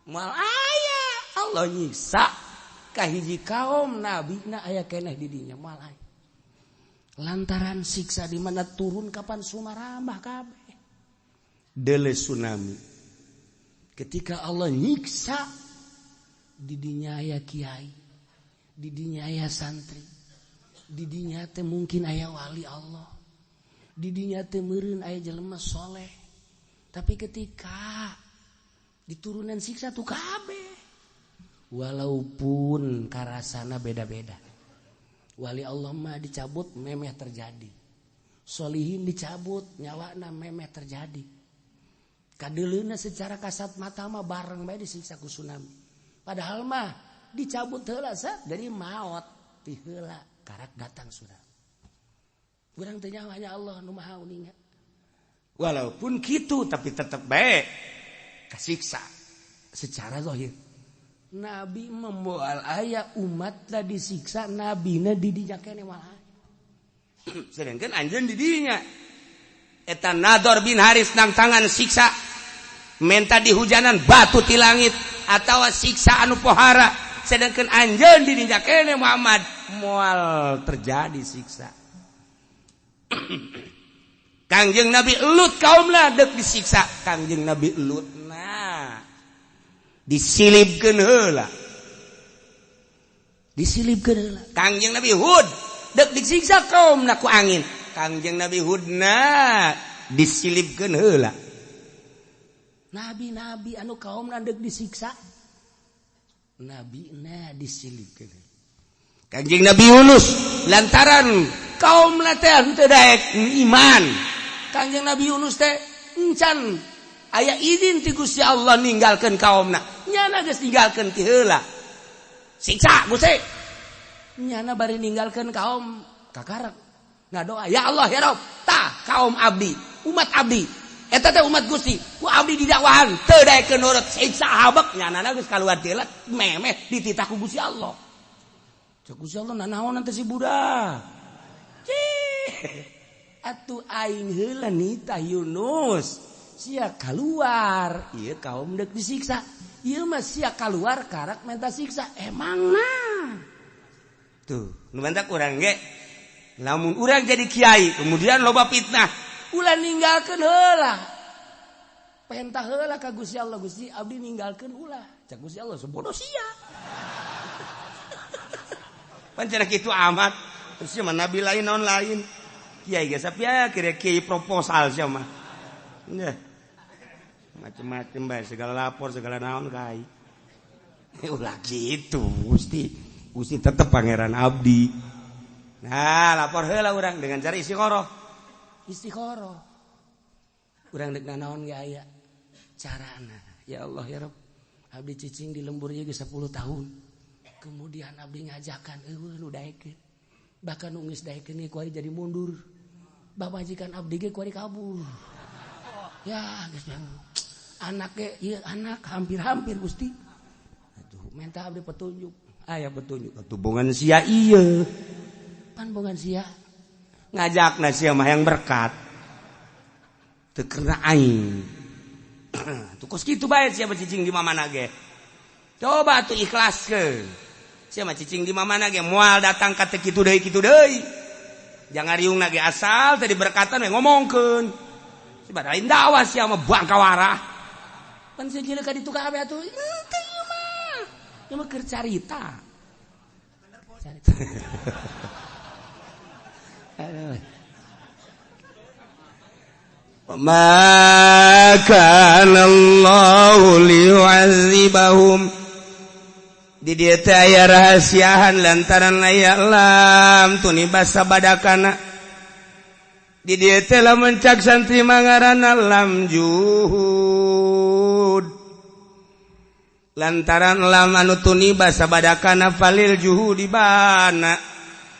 Moal aya Allah nyiksa ka hiji kaum nabina aya keneh di dinya moal aya. Lantaran siksa di mana turun kapan sumarambah kabeh. Deuleu tsunami. Ketika Allah nyiksa di dinya aya kiai, di dinya aya santri, di dinya teh mungkin aya wali Allah, di dinya teh meureun aya jelema soleh. Tapi ketika diturunan siksa tuh kabeh, walaupun karasana beda-beda. Wali Allah mah dicabut memeh terjadi, solihin dicabut nyawana memeh terjadi. Kadeuleuna secara kasat mata mah bareng bae disiksa ku tsunami. Padahal mah dicabut heula dari maot ti heula karak datang sudah. Urang teh nyawanya Allah nu Maha Uninga. Walaupun kitu tapi tetep bae kasiksa secara zahir. Nabi memboal aya umat lah disiksa nabina di dinya keneh malah. Sedangkan anjeun di dinya eta Nador bin Haris nang tangan siksa menta dihujanan batu ti langit atawa siksa anu pohara, sedangkan anjeun di dinya keneh Muhammad moal terjadi siksa. Kangjeng Nabi Lut kaumna deuk disiksa, Kangjeng Nabi Lut nah disilibkeun heula. Disilibkeun heula. Kangjeng Nabi Hud deuk disiksa kaumna ku angin. Kangjeng Nabi Hud na disilibkeun heula. Nabi-nabi anu kaumna deuk disiksa, nabi na disilibkeun. Kangjeng Nabi Yunus lantaran kaumna teh henteu daek iman. Kangjeng Nabi Yunus teh encan aya izin ti Gusti Allah ninggalkeun kaumna. Nyana geus ninggalkeun ti heula. Siksa Gusti. Nyana bari ninggalkeun kaum kakarek. Ngadoa, ya Allah ya Rabb, tah kaum abdi, umat abdi. Eta teh umat Gusti, ku abdi didakwahan teu daekeun nurut, siksa habek. Nyanana geus kaluar ti heula memeh dititah ku Gusti Allah. Cek Gusti Allah nanaonan teh si budak. Cih. Atuh aing heula nitah Yunus. Sia keluar, ieu kaum deuk disiksa. Ieu mah sia keluar karak menta siksa. Emang nah. Tuh, nu mantak urang ge. Lamun urang jadi kiai, kemudian loba fitnah, ulah ninggalkeun heula. Pentah heula ka Gusti Allah, Gusti abdi ninggalkeun ulah. Cek Gusti Allah sebodoh sia. Pan cenah kitu amat. Terus sia mah nabi lain naon lain. Kiai ge sapia kira kiai proposal sia mah. Nah. Macem-macem bae, segala lapor, segala naon kai. Ulah gitu, Gusti. Gusti tetep pangeran abdi. Nah, lapor heula urang dengan cara istikharah. Istikharah. Urang deuk nanaon ge aya carana. Ya Allah ya Rabb, abdi cicing di lembur ieu geus 10 tahun. Kemudian abdi ngajakan eueuh nu daekeun. Bahkan nu geus daekeun ge kuari jadi mundur. Babajikan abdi ge kuari kabur. Ya, geus anak ge ieu anak hampir-hampir Gusti. Aduh, minta abdi petunjuk. Aya petunjuk. Atuh bongan sia ieu. Pan bongan sia. Ngajakna sia mah yang berkat. Teu kena aing. Tuh kos kitu bae sia mah cicing di mamana ge. Coba tuh ikhlaskeun. Sia mah cicing di mamana ge moal datang ka teu kitu deui kitu deui. Jangan riungna ge asal teu diberkatan we ngomongkeun. Sebab lain dakwah sia mah bangkawarah. Pan sia ka ditu kabeh atuh. Henteu ieu mah. Ieu mah keur carita. Carita. Ma kana Allahu liyu'adzibahum. Di dieu teh aya rahasiahan lantaran aya lam tuni basa badakana. Di dieu teh lamun cak santri mangaranna lam juhud. Lantaran lam anu tuni basa badakana falil juhudi bana.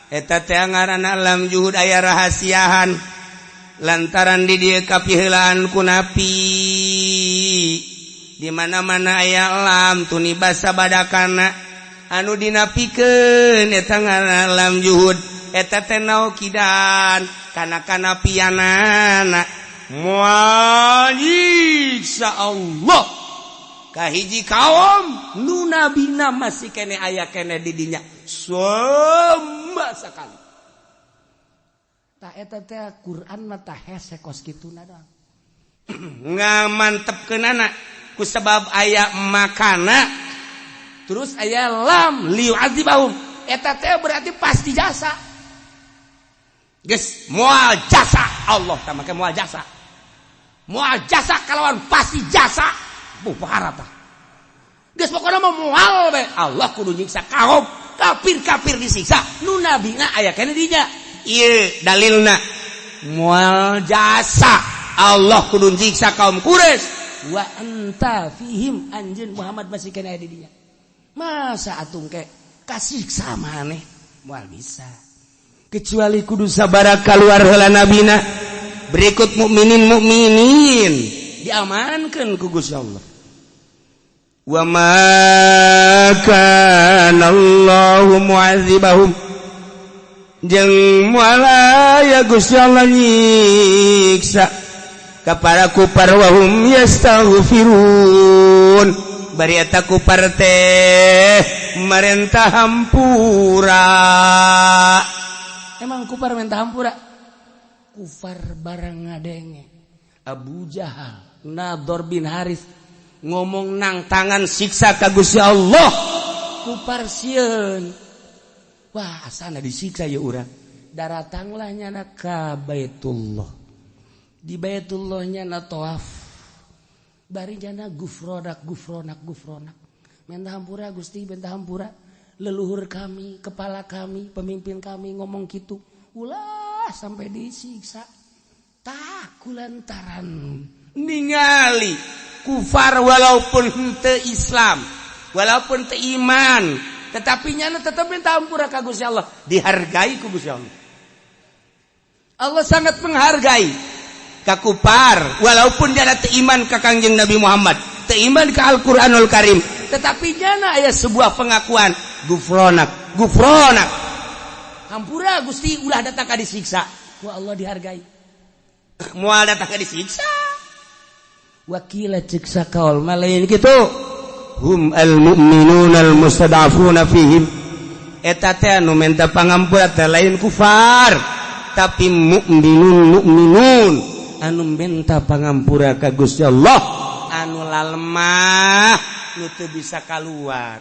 Eta teh ngaranna lam juhud aya rahasiahan. Lantaran di dieu kapiheulaan ku napi. Di mana-mana aya lam tuni basa badakana anu dinapikeun eta ngaranna lam juhud. Eta teh naukidan kana kanapianana moal nyiksa Allah Kahiji kaum nu nabina masih kene aya kene di dinya sama sekali. Tah eta teh Quran mah tah hese kos kituna doang. Ngamantepkeunana ku sebab aya makana terus aya lam liyu'adzibahum. Eta teh berarti pasti jasa. Geus moal jasa Allah tah make moal jasa. Moal jasa kalawan pasti jasa. Bu parah tah. Geus pokona mah moal bae Allah kudu nyiksa kaum kafir-kafir disiksa nu nabina aya keneh dinya. Ieu dalilna moal jasa Allah kudu nyiksa kaum Quraisy wa anta fihim anjeun Muhammad masih keneh aya di dinya. Masa atung ke kasiksa maneh moal bisa. Kecuali kudu sabara kaluar heula nabina berikut mukminin mukminin diamankeun ku Gusti Allah. Wa ma kana Allahu mu'adzibahum jeung moal aya Gusti Allah nyiksa ka para kufar wa hum yastaghfirun bari eta kufar teh marentah hampura. Emang kufar minta hampura? Kufar barang ngadenge Abu Jahal, Nador bin Haris ngomong nang tangan siksa ka Gusti Allah, kufar sieun. Wah, asana disiksa ya urang. Daratanglah nyana ka Baitullah. Di Baitullah nyana tawaf. Bari nyana gufronak gufronak gufronak. Minta hampura Gusti, minta hampura. Leluhur kami, kepala kami, pemimpin kami ngomong gitu. Ulah sampai disiksa. Tak kulantaran ningali kufar walaupun henteu Islam, walaupun teu iman, tetapi nyana tetap minta ampura ka Gusti Allah, dihargai ku Gusti Allah. Allah sangat menghargai ka kufar walaupun dia teu iman ka Kangjeng Nabi Muhammad, teu iman ka Al-Qur'anul Karim, tetapi nyana aya sebuah pengakuan gufronak, gufronak. Hampura Gusti ulah datang ka disiksa. Ku Allah dihargai. Moal datang ka disiksa. Wakila cek sakaol malain kitu. Hum al-mu'minun al-mustad'afuna fihim. Eta teh anu minta pangampura teh lain kufar, tapi mukminun mukminun anu minta pangampura ka Gusti Allah, anu lalmah nu teu bisa kaluar.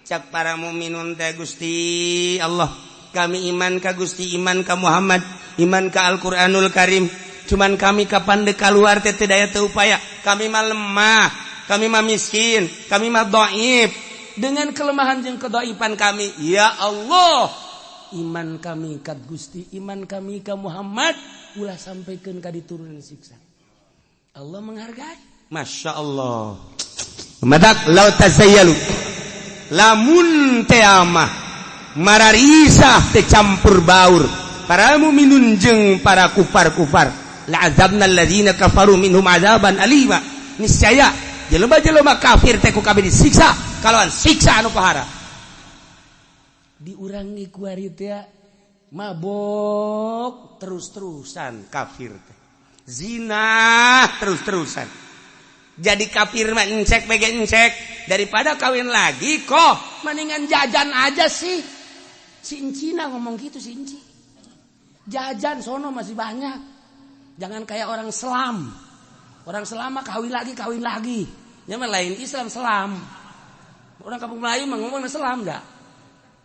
Cak para mukminun teh Gusti Allah, kami iman ka Gusti, iman ka Muhammad, iman ka Al-Qur'anul Karim. Cuman kami kapan dek keluar teh teu daya teu upaya. Kami mah lemah, kami mah miskin, kami mah dhaif. Dengan kelemahan jeung kedhaifan kami, ya Allah, iman kami ka Gusti, iman kami ka Muhammad, ulah sampaikeun ka diturunan siksa. Allah menghargai. Masya Allah. Madak lau tazayyalu. Lamun teh mah mararisah teh campur baur para mukminun jeung para kufar-kufar. La'azabna alladzina kafaru minhum azaban alima. Niscaya jelema-jelema kafir teh ku kabeh disiksa kalawan siksa anu pahara. Diurangi ku ari teh mabok terus-terusan kafir teh. Zina terus-terusan. Jadi kafir mah encek bege encek daripada kawin lagi kok mendingan jajan aja sih. Si Encina ngomong gitu si Enci. Jajan sono masih banyak. Jangan kayak orang selam. Orang selam mah kawin lagi, kawin lagi. Nya mah lain Islam selam. Orang kampung Melayu mah ngomong selam enggak?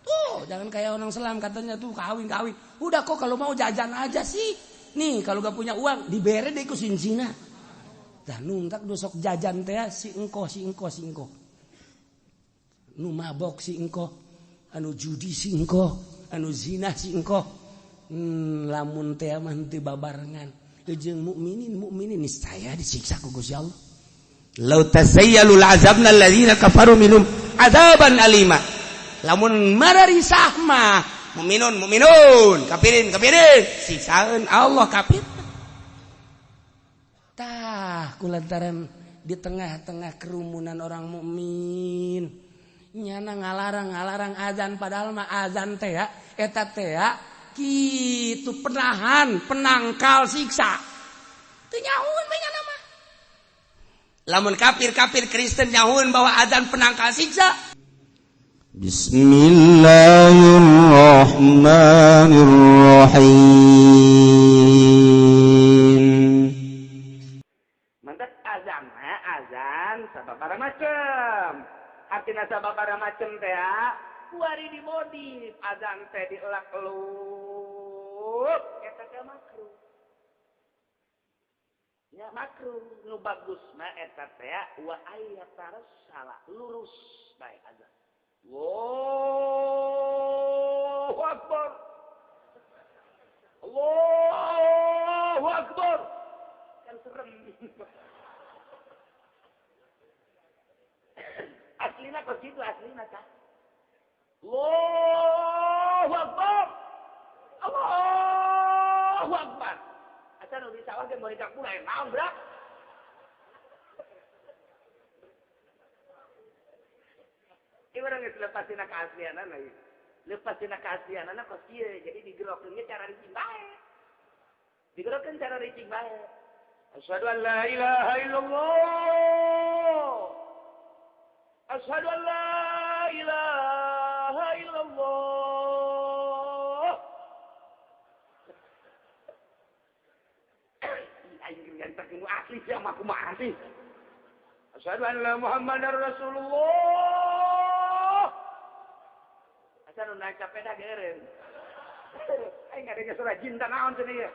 Tuh, jangan kayak orang selam katanya tuh kawin-kawin. Udah kok kalau mau jajan aja sih. Nih, kalau gak punya uang dibere deh ku si Encina. Dah nuntak sok jajan teh si engko si engko si engko. Nu mabok si engko, anu judi si engko, anu zina si engko. Lamun teh mah henteu babarengan. Jeung mukminin mukminin niscaya disiksa ku Gusti Allah. Lau tazayyalu la'azabna alladzina kafaru minhum azaban alima. Lamun mararisah mah mukminun mukminun, kafirin kafirin, siksaeun Allah kafir. Tah kulantaran di tengah-tengah kerumunan orang mukmin nyana ngalarang-ngalarang azan padahal mah azan teh ya eta teh ya kitu penahan penangkal siksa teu nyaun we nyana mah. Lamun kafir-kafir Kristen nyahueun bahwa azan penangkal siksa. Bismillahirrahmanirrahim. Mantap azan, azan sababaraha macem. Artina sababaraha macem teh kuari dimodif azan teh dielak-eluk eta teh makruh. Ya makruh nu bagus mah eta teh wa ayat salah lurus bae azan. Allahu akbar. Allahu akbar. Kan serem. Aslina kos kitu aslina tah. Allahu akbar. Allahu akbar. Asa nu di sawah ge meuli pula naon brak. Ieu urang geus lepas tina kaaslianana ieu. Lepas tina kaaslianana kos kieu, jadi digerokeun ge cara ricing bae. Digerokeun cara ricing bae. Asyhadu an la ilaha illallah. Asyhadu an la ilaha illallah. Aing ganteng nu asli sia mah kumaha sih. Asyhadu anna Muhammadar Rasulullah. Asa nu naik sepeda geureun. Aing ngadenge suara cinta naon cenah ieu.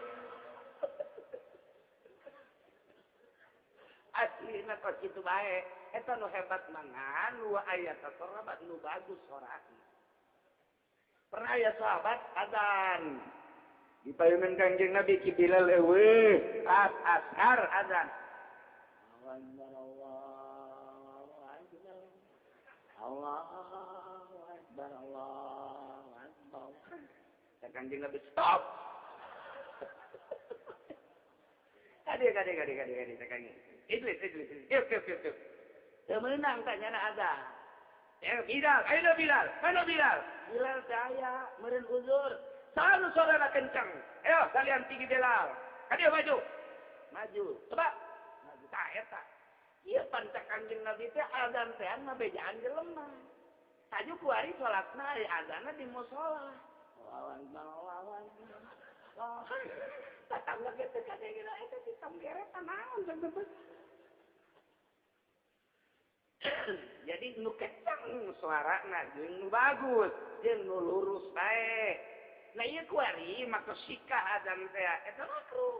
Aslina kos kitu bae. Eta nu hebat mangan wa ayat sahabat nu bagus sorana. Pernah aya sahabat azan. Di payungan Kangjeng Nabi Ki Bilal eueuh as ashar azan. Allahu akbar. Allahu akbar. Allahu akbar. Kangjeng Nabi stop. Kade kade kade kade kade kangjeng. Idlis idlis. Yuk yuk yuk yuk. Teu meunang tah nyana azan. Eh Bilal, ayo Bilal, ayo Bilal. Bilal teh aya meureun uzur. Sanu sorana kencang. Ayo kalian tinggi Bilal. Kadieu maju. Maju. Coba. Maju tah eta. Ieu pancak Kangjeng Nabi teh azan teh ngabejaan jelema. Taju kuari salatna ari azanna di musala. Allahu akbar, Allahu akbar. Tatangga ge teh kadengena eta si tonggeretan naon cenah. Jadi nu kencang suarana jeung nu bagus, jeung nu lurus bae. Nah ieu kuari maka sikah azan teh eta makruh.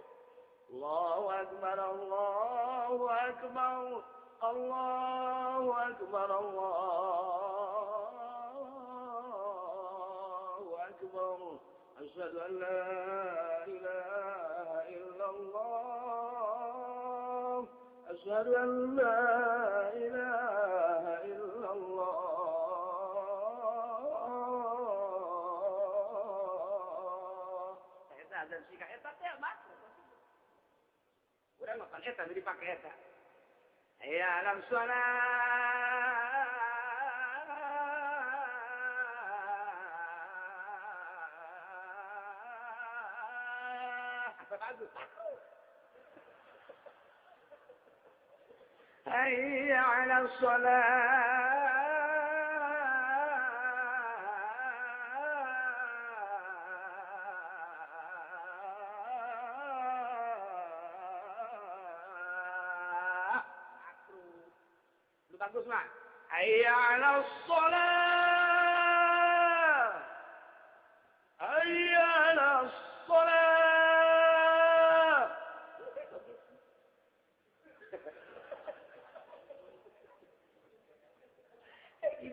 Allahu akbar, Allahu akbar, Allahu akbar, Allahu akbar. Asyhadu an la ilaha illallah. Asyhadu an la ilaha illallah. Eta azan sikah eta teh makruh. Urang makan eta jadi pake eta. Hayya 'alas shalah. Apa bagus? Hayya 'alas shalah. Bagus mah. Hayya 'alas shalah. Hayya 'alas shalah.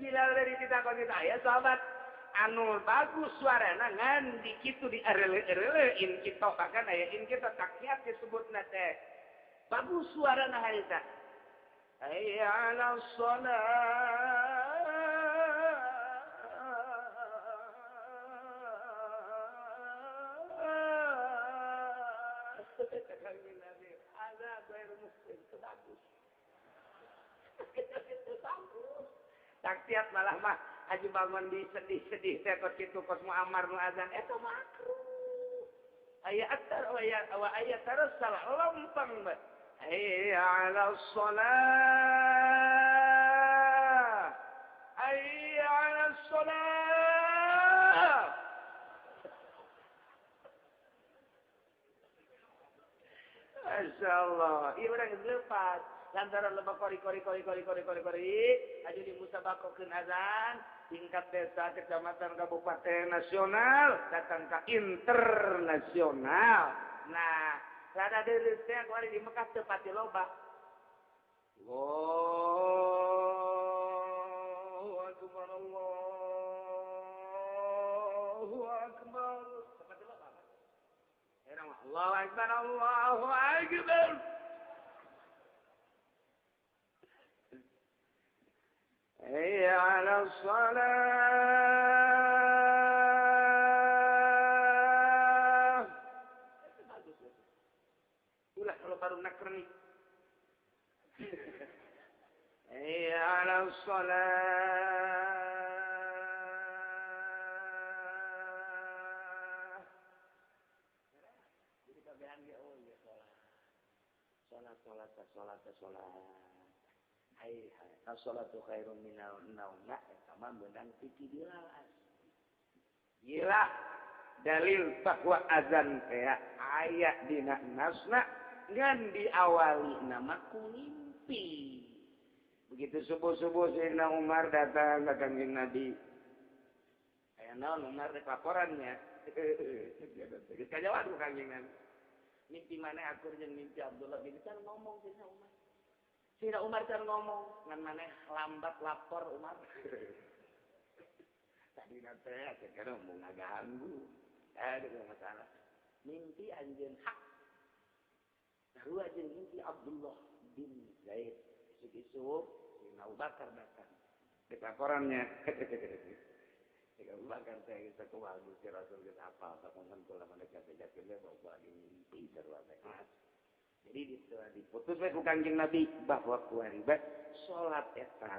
Bilal dari kita kita ya sahabat anu bagus suarana ngan di kitu di erele-erelein kita bahkan aya in kita takyat disebutna teh. Bagus suarana harita. Hayya 'alas shalah. Ada ghair muslim itu bagus. Itu bagus. Taksiat malah mah haji bangun di sedih-sedih teh kos kitu kos Muammar nu azan eta makruh. Aya atar wa aya tarus salah lompang bae. Hayya 'alas shalah, hayya 'alas shalah. Masya Allah, iya urang geus leupat lantaran loba kori kori kori kori kori kori kori aju di musabakohkeun azan tingkat desa, kecamatan, kabupaten, nasional, datang ke internasional. Nah, rada deuleuh teh kuari di Mekah teu pati loba. Allahu akbar, Allahu akbar. Teu pati loba. Allahu akbar, Allahu akbar. Hayya 'alas shalah. Bagus. Ulah kalau baru nakerni. Hayya 'alas shalah. Jadi kabehan ge oh ieu salat. Salat salat salat salat. Hai hai, as-salatu khairum minan naum. Eta mah meunang ti Bilal. Gila dalil bahwa azan teh aya dina nasna ngan diawali nama ku mimpi. Begitu subuh-subuh Sayyidina Umar datang ke Kanjeng Nabi. Aya naon Umar rek laporannya. Geus kajawab ku Kanjeng Nabi. Mimpi mana akur jeung mimpi Abdullah bin Can ngomong Sayyidina Umar. Sayyidina Umar can ngomong, ngan maneh lambat lapor Umar. Tadi teh cenah mau ngaganggu. Ada masalah. Mimpi anjeun hak. Sarua jeung mimpi Abdullah bin Zaid. Isuk-isuk Sayyidina Abu Bakar datang. Dek laporannya. Abu Bakar teh geus kumaha Gusti Rasul geus apal sakumaha kula mereka bejakeun bahwa mimpi sarua teh. Jadi diputus we ku Kanjeng Nabi bahwa kuari bae salat eta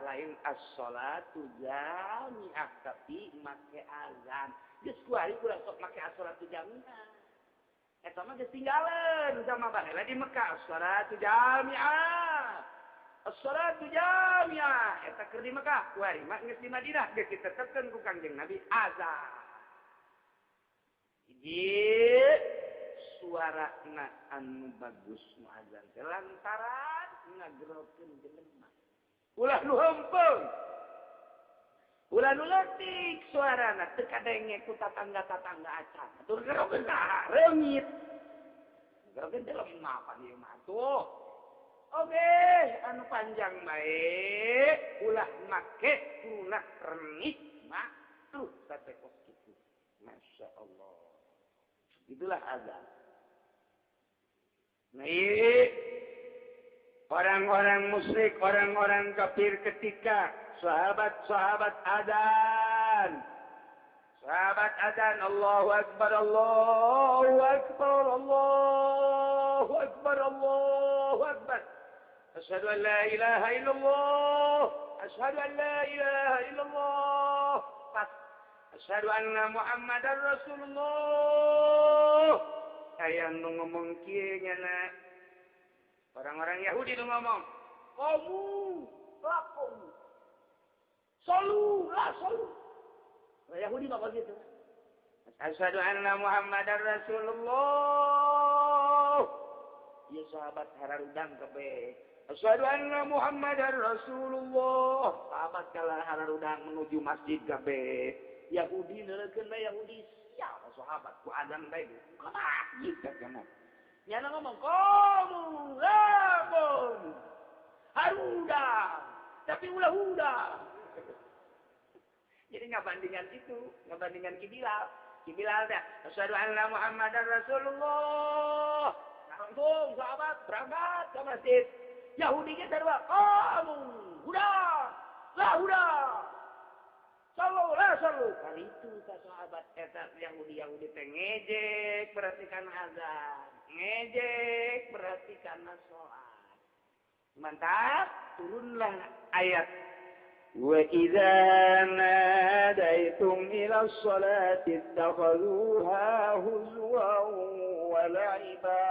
lain as-shalatu jami'ah tapi make azan. Geus kuari ulah sok make as-shalatu jami'ah. Eta mah geus tinggalan sama baheula di Mekah as-shalatu jami'ah. As-shalatu jami'ah eta keur di Mekah, kuari mah geus di Madinah geus ditetepkeun ku Kanjeng Nabi azan. Hiji suara na anu bagus nu azan teh lantaran ngagerokeun jelema. Ulah nu heumpeng. Ulah nu leutik suarana teu kadenge ku tatangga-tatangga acan. Atur gerokeun saha reungit. Gerokeun jelema pan ieu mah tuh. Oke, anu panjang bae ulah make ulah reungit mah tuh sampai kos kitu. Masya Allah. Itulah azan. Nah, orang-orang musyrik, orang-orang kafir ketika sahabat-sahabat azan. Sahabat azan, Allahu Akbar, Allahu Akbar, Allahu Akbar, Allahu Akbar. Asyhadu an la ilaha illallah, asyhadu an la ilaha illallah. Pas. Asyhadu anna Muhammadar Rasulullah. Aya nu ngomong kieu nyana. Orang-orang Yahudi nu ngomong, "Kamu lakum. Salu, la salu." Orang Yahudi mah begitu. Asyhadu anna Muhammadar Rasulullah. Ieu sahabat hararudang kabeh. Asyhadu anna Muhammadar Rasulullah. Sahabat kalah hararudang menuju masjid kabeh. Yahudi neurekeun bae Yahudi sial sahabat ku azan bae ka masjid kana. Nyana ngomong kamu lamun haruda tapi ulah huda. Jadi ngabandingan itu, ngabandingan Ki Bilal. Ki Bilal teh asyhadu anna Muhammadar Rasulullah. Langsung sahabat berangkat ke masjid. Yahudi ge sarua kamu huda la huda. Sallu la sallu. Kali itu ka sahabat eta Yahudi-Yahudi teh ngejek berarti kana azan, ngejek berarti kana salat. Mantap, turunlah ayat wa idza nadaitum ila sholati ittakhadhuha huzwan wa la'iba.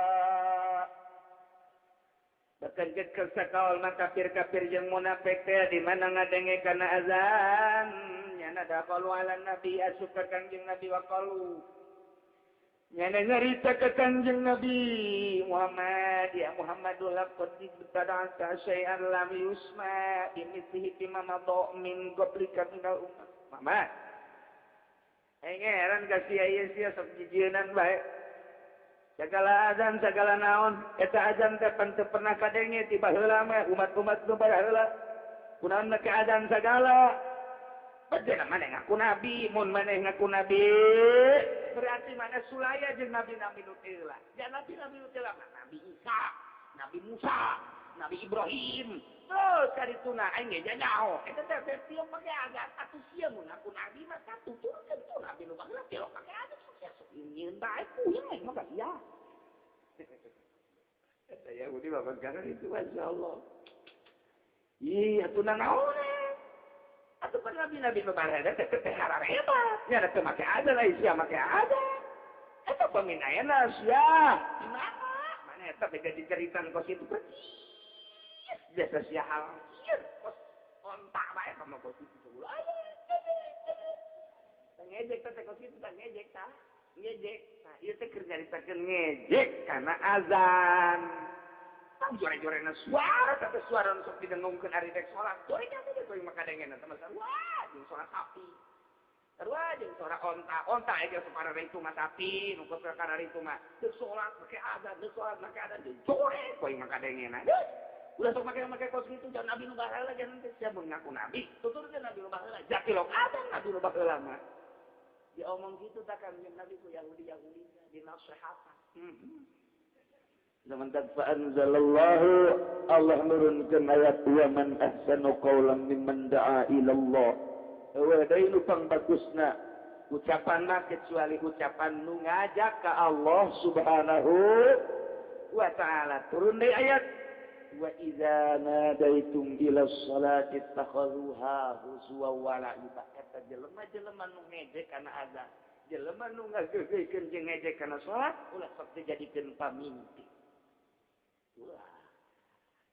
Bahkan ke sakaol mah kafir-kafir jeung munafik teh di mana ngadenge kana azan nyana dakhalu ala nabi asup ka Kangjeng Nabi wa qalu nyana nyarita ka Kangjeng Nabi Muhammad, ya Muhammadul laqad ibtada'ta syai'an lam yusma bimithlihi bima madha min qablika minal ummah. Muhammad, aing heran ka sia ieu, sia sok jijienan bae segala azan segala naon. Eta azan teh pan teu pernah kadenge ti baheula mah umat-umat nu baheula. Kunaon make azan segala? Bejana maneh ngaku nabi? Mun maneh ngaku nabi, berarti maneh sulaya jeung nabi-nabi nu heula. Ya, nabi-nabi nu heula mah Nabi Isa, Nabi Musa, Nabi Ibrahim. Terus karituna aing ge nyaho eta teh tiap make azan. Atuh sia mun ngaku nabi mah katuturkeun tuh nabi nu baheula tilok make azan. Sok sia sok nyieun bae, puyeng aing mah ka sia. Eta Yahudi bapak sekarang itu, Masya Allah. Iya, atuh naon? Atuh pan nabi-nabi nu baheula teh teh hebat. Nya teh make azan, ai sia make azan. Eta paminayana sia. Di mana? Mana eta beda diceritan kos itu persis. Biasa sia hal kieu kos onta bae sama kos itu. Aya. Tah ngejek teh kos itu, tah ngejek tah. Ngejek. Nah, ieu teh keur nyaritakeun ngejek kana azan. Tang jore-jorena suara tapi suara nu sok didengungkeun ari rek salat. Jore teh teh teuing maka dengen eta mah sarua jeung suara sapi. Sarua jeung suara onta. Onta ge sok itu mah sapi, nu kos itu mah. Deuk salat make azan, deuk salat make azan, jore teuing maka dengen. Ulah sok make-make kos kitu, jangan nabi nu baheula, jangan teh sia mun ngaku nabi. Tuturkeun nabi nu baheula, jatilok azan nabi nu baheula mah. Diomong gitu tak kanjeng Nabi ku Yahudi Yahudi dinasehatan. Sementara fa anzalallahu, Allah nurunkeun ayat wa man ahsanu qawlan mimman da'a ila Allah. Eueuh deui nu pangbagusna ucapan mah kecuali ucapan nu ngajak ka Allah Subhanahu wa ta'ala. Turun deui ayat wa idza nadaitum ila sholati ittakhadhuha huzwa wa la'iba. Eta jelema-jelema nu ngejek kana azan, jelema nu ngageugeuykeun jeung ngejek kana salat, ulah sok dijadikeun pamimpi. Wah,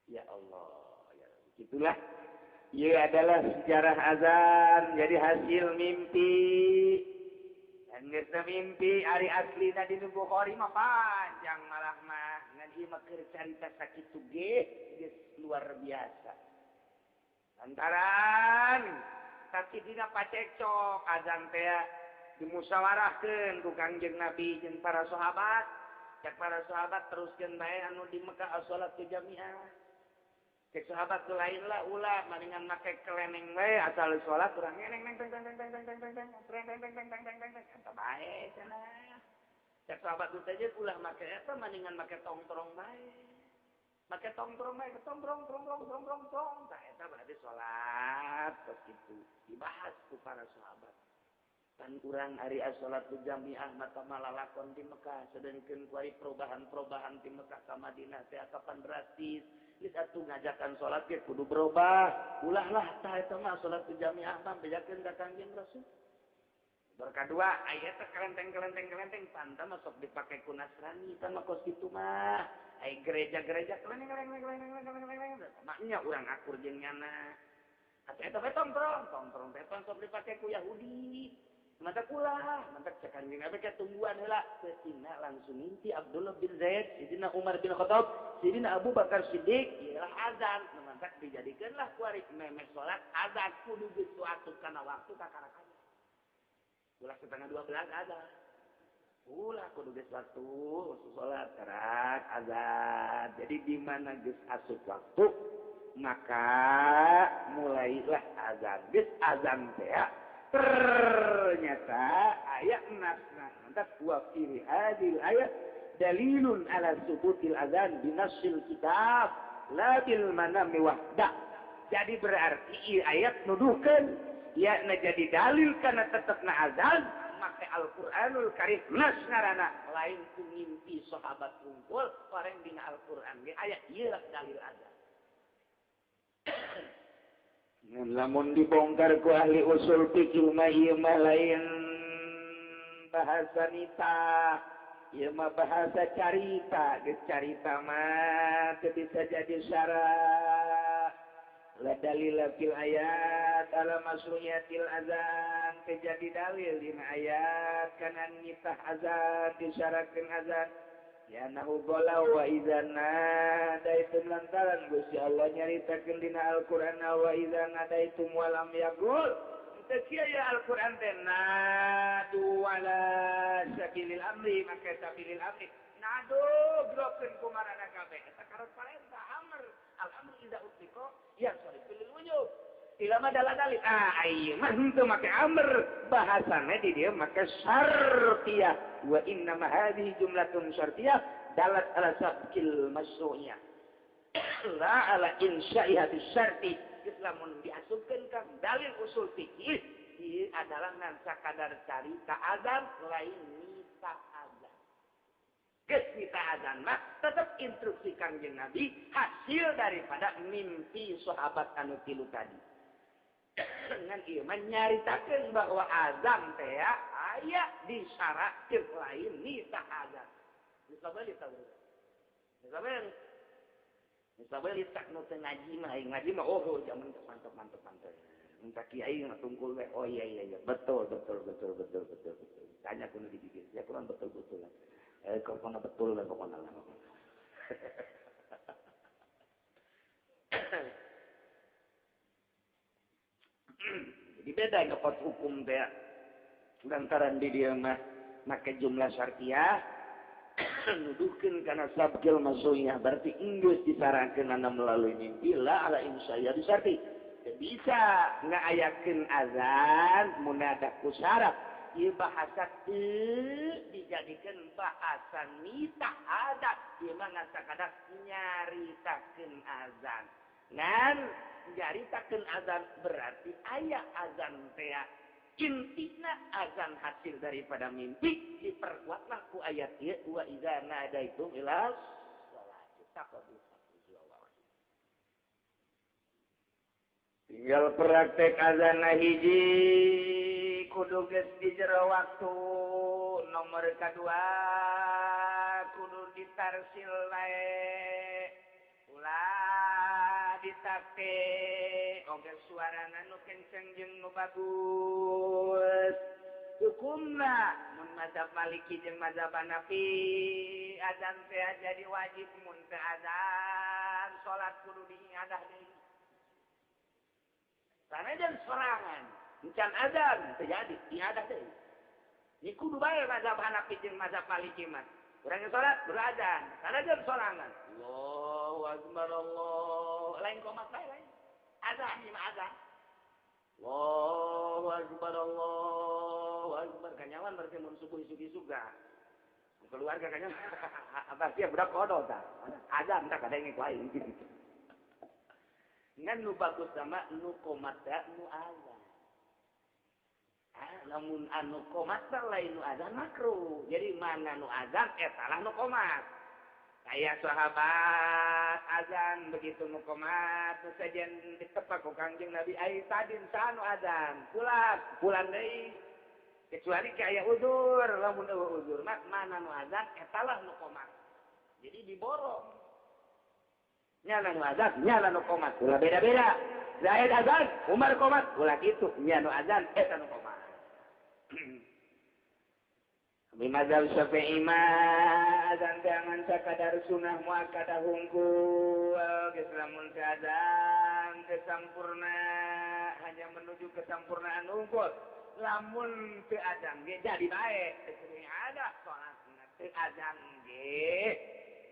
ya Allah, ya gitulah. Ieu adalah sejarah azan jadi hasil mimpi. Dan geus mimpi ari aslina di Bukhari mah panjang malah mah, ngan ieu mah keur carita sakitu ge geus luar biasa. Lantaran tapi dina pacekcok azan teh dimusyawarahkeun ku Kangjeng Nabi jeung para sahabat. Cek para sahabat teruskeun bae anu di Mekah salat jamiah. Cek sahabat nu lain lah ulah, mendingan make keleneng bae, asal salat urang neng neng teng teng teng teng teng teng teng teng teng teng teng teng teng teng teng eta bae cenah. Cek sahabat nu teh ulah make eta, mendingan make tongtrong bae. Make tongtrong bae, tongtrong tong tong tong tong tong. Tah eta berarti salat kos kitu. Dibahas ku para sahabat. Pan urang ari salat jamiah mata malalakon di Mekah, sedangkeun kuari perubahan-perubahan di Mekah ka Madinah teh kapan drastis. Geus atuh ngajakan salat ge kudu berubah. Ulah lah tah eta mah salat jamiah mah, bejakeun ka Kangjeng Rasul. Berkadua aya teh kelenteng-kelenteng kelenteng panta mah sok dipake ku Nasrani tah mah kos kitu mah. Ai gereja-gereja kelenteng kelenteng kelenteng kelenteng kelenteng. Maknya urang akur jeung nyana. Atuh eta we tongtrong, tongtrong teh sok dipake ku Yahudi. Mata kula, mantak cek Kanjeng Nabi ke tungguan heula. Kesina langsung mimpi Abdullah bin Zaid, Sidina Umar bin Khattab, Sidina Abu Bakar Siddiq, ialah azan. Mantak dijadikeunlah kuari memeh salat azan kudu geus asup kana waktu kakarakan. Ulah 11:30 azan. Ulah kudu geus waktu salat karak azan. Jadi di mana geus asup waktu maka mulailah azan. Geus azan teh ternyata ayat nasna mantap wa fi hadil ayat dalilun ala subutil azan binassil kitab la bil manami wahda. Jadi berarti ayat nuduhkeun ya na jadi dalil kana tetepna azan make Al-Qur'anul Karim nas ngaranna, lain ku ngimpi sahabat kumpul bareng dina Al-Qur'an ge aya ieu dalil azan. Lamun dibongkar ku ahli usul fikih mah ieu mah lain bahasa nitah. Ieu mah bahasa carita, geus carita mah teu bisa jadi syarat. La dalila fil ayat ala masru'iyatil azan, teu jadi dalil dina ayat kana nitah azan disyaratkeun azan. Ya nahu gola wa idza nadaitum lantaran Gusti Allah nyaritakeun dina Al-Qur'an wa idza nadaitum wa lam yaqul. Teu kieu ya Al-Qur'an teh nadu wala sabilil amri maka sabilil amri. Nadu grokeun kumarana kabeh eta karot parentah amr. Al-amru idza utliqa ya sabilil wujub. Ilama dalil ah ieu mah henteu make amr bahasana di dieu make syartiyah wa inna ma hadhihi jumlatun syartiyah dalat ala sabqil masyru'iyah la ala insya'iha bisyarti. Lamun diasupkeun ka dalil usul fikih ieu adalah ngan sakadar carita azan lain nita azan. Geus nita azan mah tetep instruksi Kangjeng Nabi hasil daripada mimpi sahabat anu tilu tadi. Dengan ieu mah nyaritakeun bahwa azan teh aya disyaratkeun lain nita azan. Geus balik tahu. Geus balik. Geus balik tak nu teu ngaji mah, ngaji mah oh zaman mantep mantep mantep. Minta kiai mah tungkul we. Oh iya iya iya, betul betul betul betul betul betul. Tanya kudu dipikir, ya kurang betul betul lah. Pokona betul lah pokona lah. Jadi beda ngepot hukum teh. Lantaran di dieu mah make jumlah syartiyah nuduhkeun kana sabqil masyru'iyah berarti enggeus disarankeun melalui mimpi la ala insya'iyah disarti. Bisa ngaayakeun azan munada ku syarat. Ieu bahasa teu dijadikeun bahasa nitah azan. Ieu mah ngan sakadar nyaritakeun azan. Ngan nyaritakeun azan berarti aya azan teh intina azan hasil daripada mimpi diperkuatlah ku ayat ieu wa idza nadaitum ila sholati taqabu. Tinggal praktek azan hiji kudu geus di jero waktu, nomor kadua kudu ditarsil bae ulah ditake oge suarana nu kenceng jeung nu bagus. Hukumna mun mazhab Maliki jeung mazhab Hanafi azan teh jadi wajib, mun teu azan salat kudu diiadah deui. Sanajan sorangan encan azan teu jadi diiadah deui. Ni kudu bae mazhab Hanafi jeung mazhab Maliki mah. Urang salat berazan, sanajan sorangan. Allahu akbar Allah. Lain komat bae lain. Azan ieu mah azan. Allahu akbar Allahu akbar kanyawan berarti mun subuh isuk-isuk ga. Keluarga kanyawan berarti budak kodo tah. Azan tah kadenge ku aing. Ngan nu bagus sama nu komat nu azan. Lamun anu komat lain nu azan makruh. Jadi mana nu azan eta lah nu komat. Kayak sahabat azan begitu nu komat nu sajen ditepak ku Kangjeng Nabi ai tadin sanu azan. Pulang, pulang deui. Kecuali kayak uzur, lamun eueuh uzur mah mana nu azan eta lah nu komat. Jadi diborong. Nyana nu azan, nyana nu komat. Ulah beda-beda. Zaid azan, Umar komat, ulah kitu. Nya nu azan eta nu komat. Kami mazhab Syafi'i mah azan teh ngan sakadar sunah muakkadah hungkul geus lamun teu azan teu sampurna hanya menuju kesampurnaan hungkul. Lamun teu azan ge jadi bae teu kudu ada salatna teu azan ge.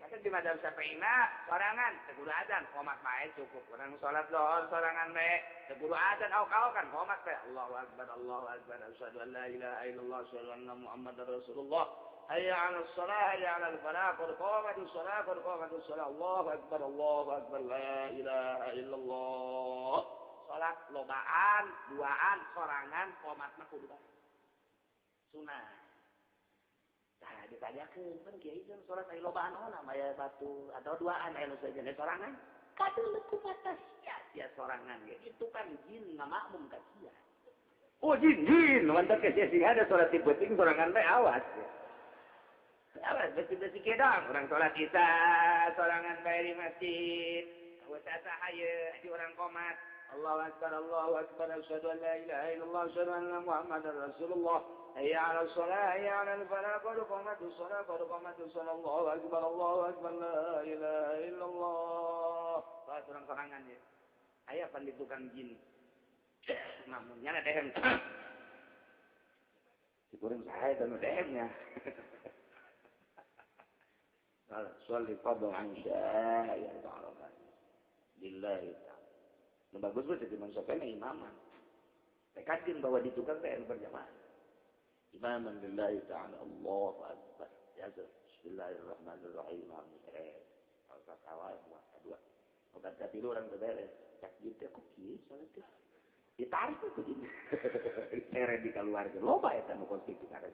Maka di mazhab Syafi'i mah sorangan teu kudu azan qomat bae cukup. Urang salat zuhur sorangan bae teu kudu azan auk-aukan qomat bae. Allahu akbar Allahu akbar asyhadu an la ilaha illallah asyhadu anna muhammadar rasulullah. Hayya 'alas shalah hayya 'alal falah qad qamatis shalah qad qamatis shalah Allahu akbar Allahu akbar la ilaha illallah. Salat lobaan, duaan, sorangan qomat mah kudu bae. Sunah. Nah, ditanyakeun pan kiai jeung salat aya lobaan ona maya batu atau duaan aya nu sejen sorangan. Kadeuleu ku mata sia sia sorangan ge. Itu kan jin ngamakmum ka sia. Oh jin jin, mantap ke sia sing ada salat ti peuting sorangan teh awas. Apa besi-besi kedong orang sholat isya sorangan bae di masjid. Wasasa haye di orang komat. Allahu akbar Allahu akbar asyhadu an la ilaha illallah asyhadu anna Muhammadar Rasulullah. Hayya 'alal shalah hayya 'alal falah qad qamatus shalah qad qamatus shalah Allahu akbar Allahu akbar la ilaha illallah. Salat orang sorangan ya. Aya pan di tukang jin. Namun nyana dehem. Dikurang saya dan dehemnya. Sholli fadl an ya ta'ala. Lillahi ta'ala. Nu bagus mah jadi mansopena imaman. Tekadkeun bahwa di tukang teh berjamaah. Imaman lillahi ta'ala Allahu akbar. Ya bismillahirrahmanirrahim. Alhamdulillah. Awal dua. Obat katilu orang beberes. Cak jin teh kok kieu salat teh. Ditarik ku jin. Diseret di keluarga. Loba eta nu konflik di hade.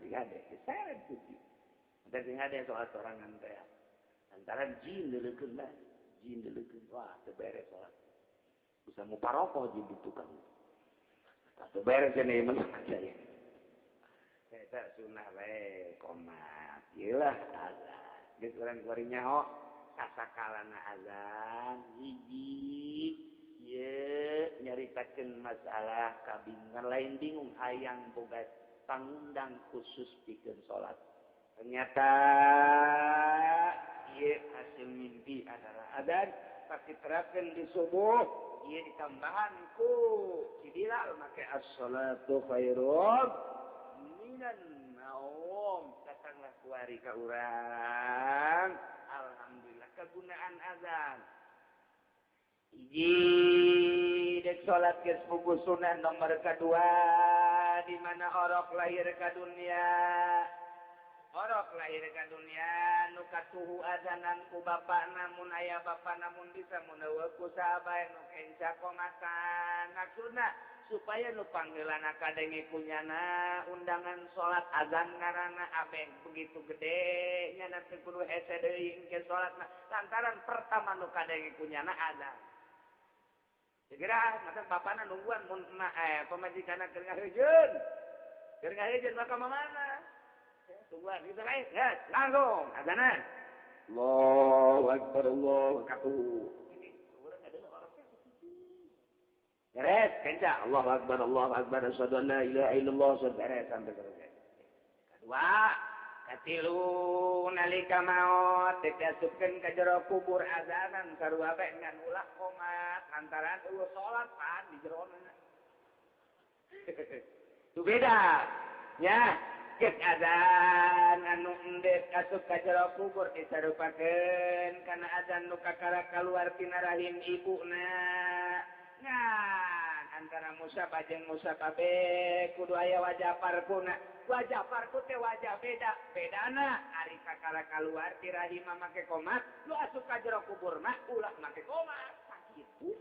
Diseret ku jin. Teh sing hade soal sorangan teh. Antara jin deuleukeun lah. Jin deuleukeun. Wah, teu beres salat. Bisa muparokoh jin di tukang. Teu beres cenah ieu mah saya. Eta sunah bae komat. Ieu lah azan. Geus urang kuari nyaho kasakalana azan hiji ieu nyaritakeun masalah kabingungan lain bingung hayang boga pangundang khusus pikeun salat. Ternyata ieu hasil mimpi adalah azan pasti terapkeun di subuh ieu ditambahan ku si Bilal make as-salatu khairum minan naum. Datanglah kuari ka urang. Alhamdulillah kegunaan azan. Hiji dek salat geus puguh sunah nomor kedua di mana orok lahir ka dunia. Orok lahir ka dunia nu katuhu azanan ku bapak namun aya bapak namun bisa mun eueuh ku sahabat nu kenca komatan. Maksudna supaya nu panggilan kadenge kunyana undangan salat azan ngaranna abeng begitu gede nyana teu kudu hese deui engke salatna lantaran pertama nu kadenge kunyana azan. Segera maka bapana nungguan mun pamajikanna keur ngahejeun. Keur ngahejeun maka mamana? Tungguan gitu lain, ya, langsung azanan. Allahu akbar Allahu akbar. Beres, kenca. Allahu akbar Allahu akbar asyhadu an la ilaha illallah beres sampai selesai. Kedua, katilu nalika maot diasupkeun ka jero kubur azanan sarua bae ngan ulah komat lantaran eueuh salat pan di jerona. Itu beda. Ya. Cek azan anu endek asup ka jero kubur disarupakeun kana azan nu kakara kaluar tina rahim ibuna. Ngan antara musab jeung musab kabeh kudu aya wajah parkuna. Wajah parku teh wajah beda. Bedana ari kakara kaluar ti rahim make komat, lu asup ka jero kubur mah ulah make komat. Sakitu.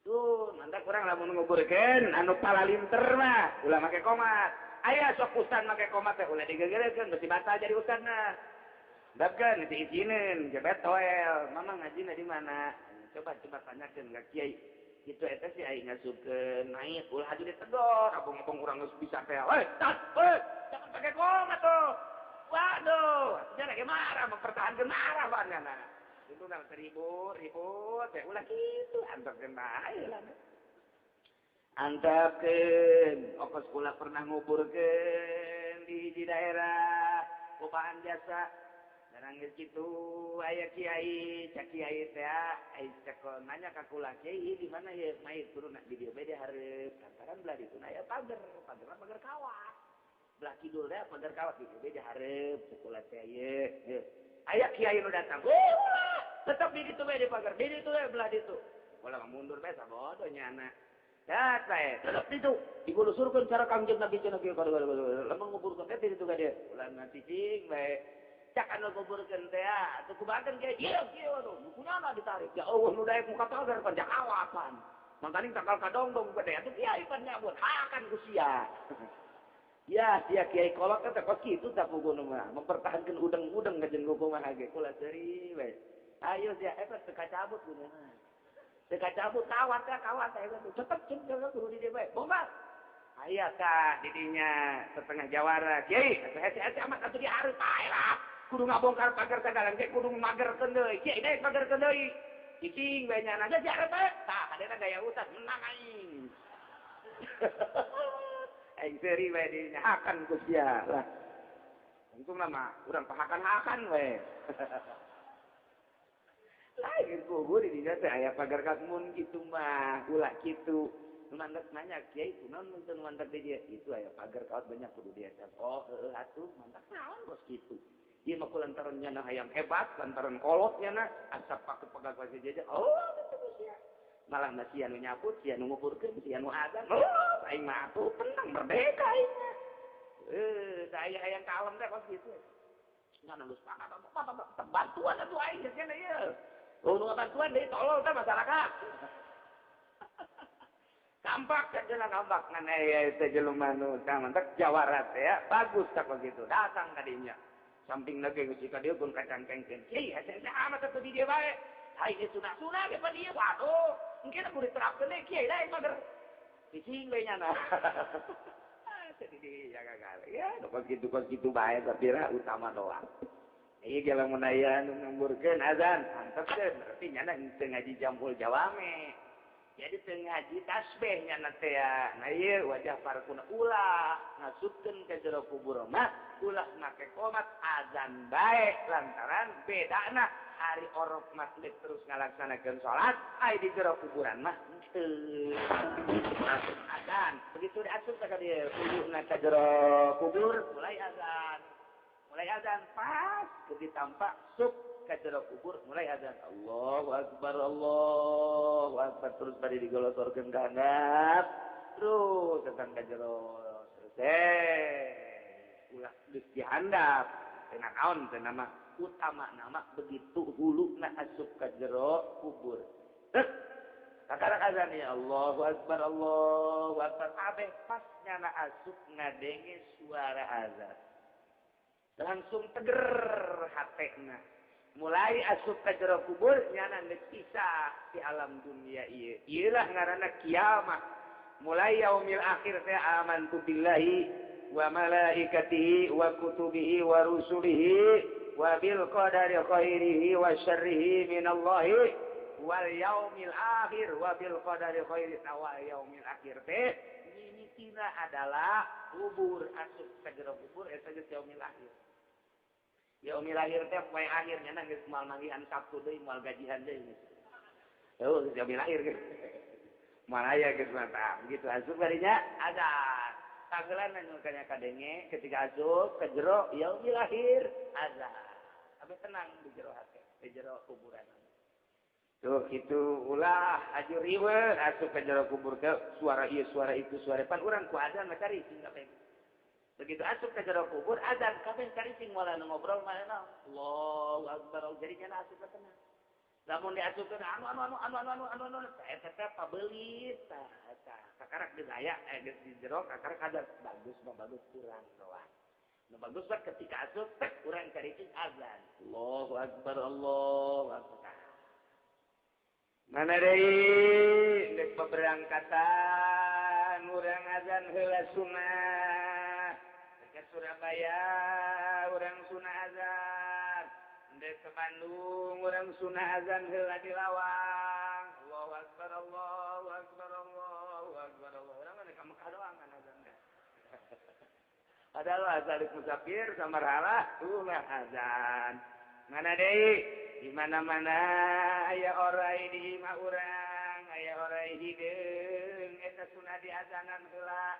Tuh, mantap kurang lamun nguburkeun anu palalinter mah ulah make komat. Aya sok ustad make komat teh ulah digegerekeun besi batal jadi ustadna. Dapkeun diizinin jebet toel. Mama ngajina di mana? Coba coba tanyakeun ka kiai. Kitu eta sih aing ngasupkeun naik ulah aju ditegor, abong-abong urang geus bisa teh. Hei, tas, hei, jangan pakai komat tuh. Waduh, nya lagi marah mempertahankeun marah banana. Itu udah ribut-ribut teh ulah kitu antepkeun bae lah. Antepkeun okos kula pernah nguburkeun di daerah Kopaan jasa. Darang geus kitu aya kiai, cak kiai teh ai cek nanya ka kula kiai di mana ye mayit turun di dieu bae dihareup. Lantaran belah ditu aya pager, pagerna pager kawat. Belah kidul teh pager kawat di dieu bae dihareup cek kula teh ye. Aya kiai nu datang. Ulah, tetep di ditu bae di pager, di ditu bae belah ditu. Kula mah mundur bae sabodo nyana. Dat bae, tetep ditu. Digulusurkeun cara Kangjeng Nabi cenah kieu lamun nguburkeun teh ditu ka dieu. Ulah cicing bae. Cak anu nguburkeun teh atuh kumahakeun kieu ieu kieu atuh. Kunyana ditarik. Ya Allah nu daek muka pagar pan jakawapan. Mangkaning tangkal kadongdong gede atuh kiai pan nyabut hakan ku sia. Ya sia kiai kolot teh kos kitu tah puguna mah mempertahankeun udeng-udeng ka jeung kumaha ge kula seuri bae. Ayo sia eta teu kacabut kunyana. Teu kacabut kawat teh kawat teh tetep jeung kudu di dieu bae. Bongkar. Aya tah didinya setengah jawara. Kiai, hese-hese amat atuh dihareup bae lah. Kudu ngabongkar pagar sagalang ge kudu magerkeun deui. Kiai deui magerkeun deui. Cicing bae nyana geus dihareup bae. Tah kadena gaya ustad menang aing. Aing seuri bae didinya hakan ku sia lah. Untungna mah urang pahakan-hakan we. Lain kubur di dinya teh aya pagar kamun kitu mah ulah kitu. Nu mandat nanya kiai kunaon mun teu mandat di dieu? Itu aya pagar kaot banyak kudu diasa. Oh heueuh atuh mantak naon bos kitu. Ieu mah kulantaran nyana hayang hebat, lantaran kolot nyana asap paku pagar pasti jaja. Oh betul sia. Malah na sia nu nyaput, sia nu nguburkeun, sia nu azan. Oh aing mah atuh tenang merdeka aing mah. Saya hayang kalem teh kos kitu. Ngan geus pakat bantuan atuh aing geus nya ieu. Oh nu bantuan deui tolol teh masyarakat. Kampak cenah kampak ngan aya teh jelema nu tah mantak jawara teh ya bagus tah kos kitu. Datang ka dinya. Samping lagi geus ka dieu kun kacangkengkeun. Kiai hese amat atuh di dieu bae. Ai geus sunah-sunah ge pa dieu. Waduh, engke kudu diterapkeun deui kiai lain mager. Cicing we nyana. Jadi ya gagal ya kos gitu bae sapira utama doang. Ieu ge lamun aya nu ngemburkeun azan antepkeun berarti nyana teu ngaji jampul jawame. Jadi teu ngaji tasbih nyana teh ya. Nah ieu wajah parkuna ulah ngasupkeun ka jero kubur mah ulah make komat azan bae lantaran bedana hari orok masjid terus ngalaksanakeun salat ai di jero kuburan mah henteu. Langsung azan. Begitu diasup ka dieu uluhna ka jero kubur mulai azan. Mulai azan pas keur ditampak sup ka jero kubur mulai azan. Allahu akbar Allahu akbar terus bari digolotorkeun ka handap. Terus datang ka jero selesai. Ulah geus dihandap. Teu naon teu nama utama nama begitu huluna asup ka jero kubur. Teu kakarak azan ya Allahu akbar Allahu akbar abeh pas nyana asup ngadenge suara azan. Langsung teger hatena. Mulai asup ka jero kubur nyana geus pisah di alam dunia ieu. Ieulah ngaranna kiamat. Mulai yaumil akhir teh amantu billahi wa malaikatihi wa kutubihi wa rusulihi wa bil qadari khairihi wa syarrihi minallahi wal yaumil akhir wa bil qadari khairi wa yaumil akhir teh mimitina adalah kubur asup ka jero kubur eta geus yaumil akhir. Yaumil akhir teh poe akhir nya geus moal manggihan Sabtu deui moal gajihan deui. Heuh geus yaumil akhir geus. Moal aya geus mantap. Begitu asup barinya azan. Tanggelan anu kana kadenge ketika asup ka jero yaumil akhir azan. Abeh tenang di jero hate, di jero kuburan. Tuh kitu ulah aju riweuh asup ka jero kubur ke suara ieu suara itu suara pan urang ku azan mah cari sing kabeh. Begitu asup ka jero kubur azan kabeh cari sing moal anu ngobrol mah Allahu akbar jadi nya asup ka tenang. Lamun diasupkeun anu anu anu anu anu anu anu eta teh pabelit tah eta kakarak geus aya geus di jero kakarak azan bagus mah bagus kurang doang. Nu bagus mah ketika asup teh urang cari sing azan. Allahu akbar Allahu akbar. Mana deui geus beberangkatan urang azan heula sunah. Ke Surabaya urang sunah azan. Dek ke Bandung urang sunah azan heula di lawang. Allahu akbar Allahu akbar Allahu akbar Allah. Urang mah ka Mekah doang kan azan teh. Padahal azan musafir samarhalah ulah azan. Mana deui? Di mana-mana aya orai di imah urang, aya orai hideung eta sunah diazanan heula.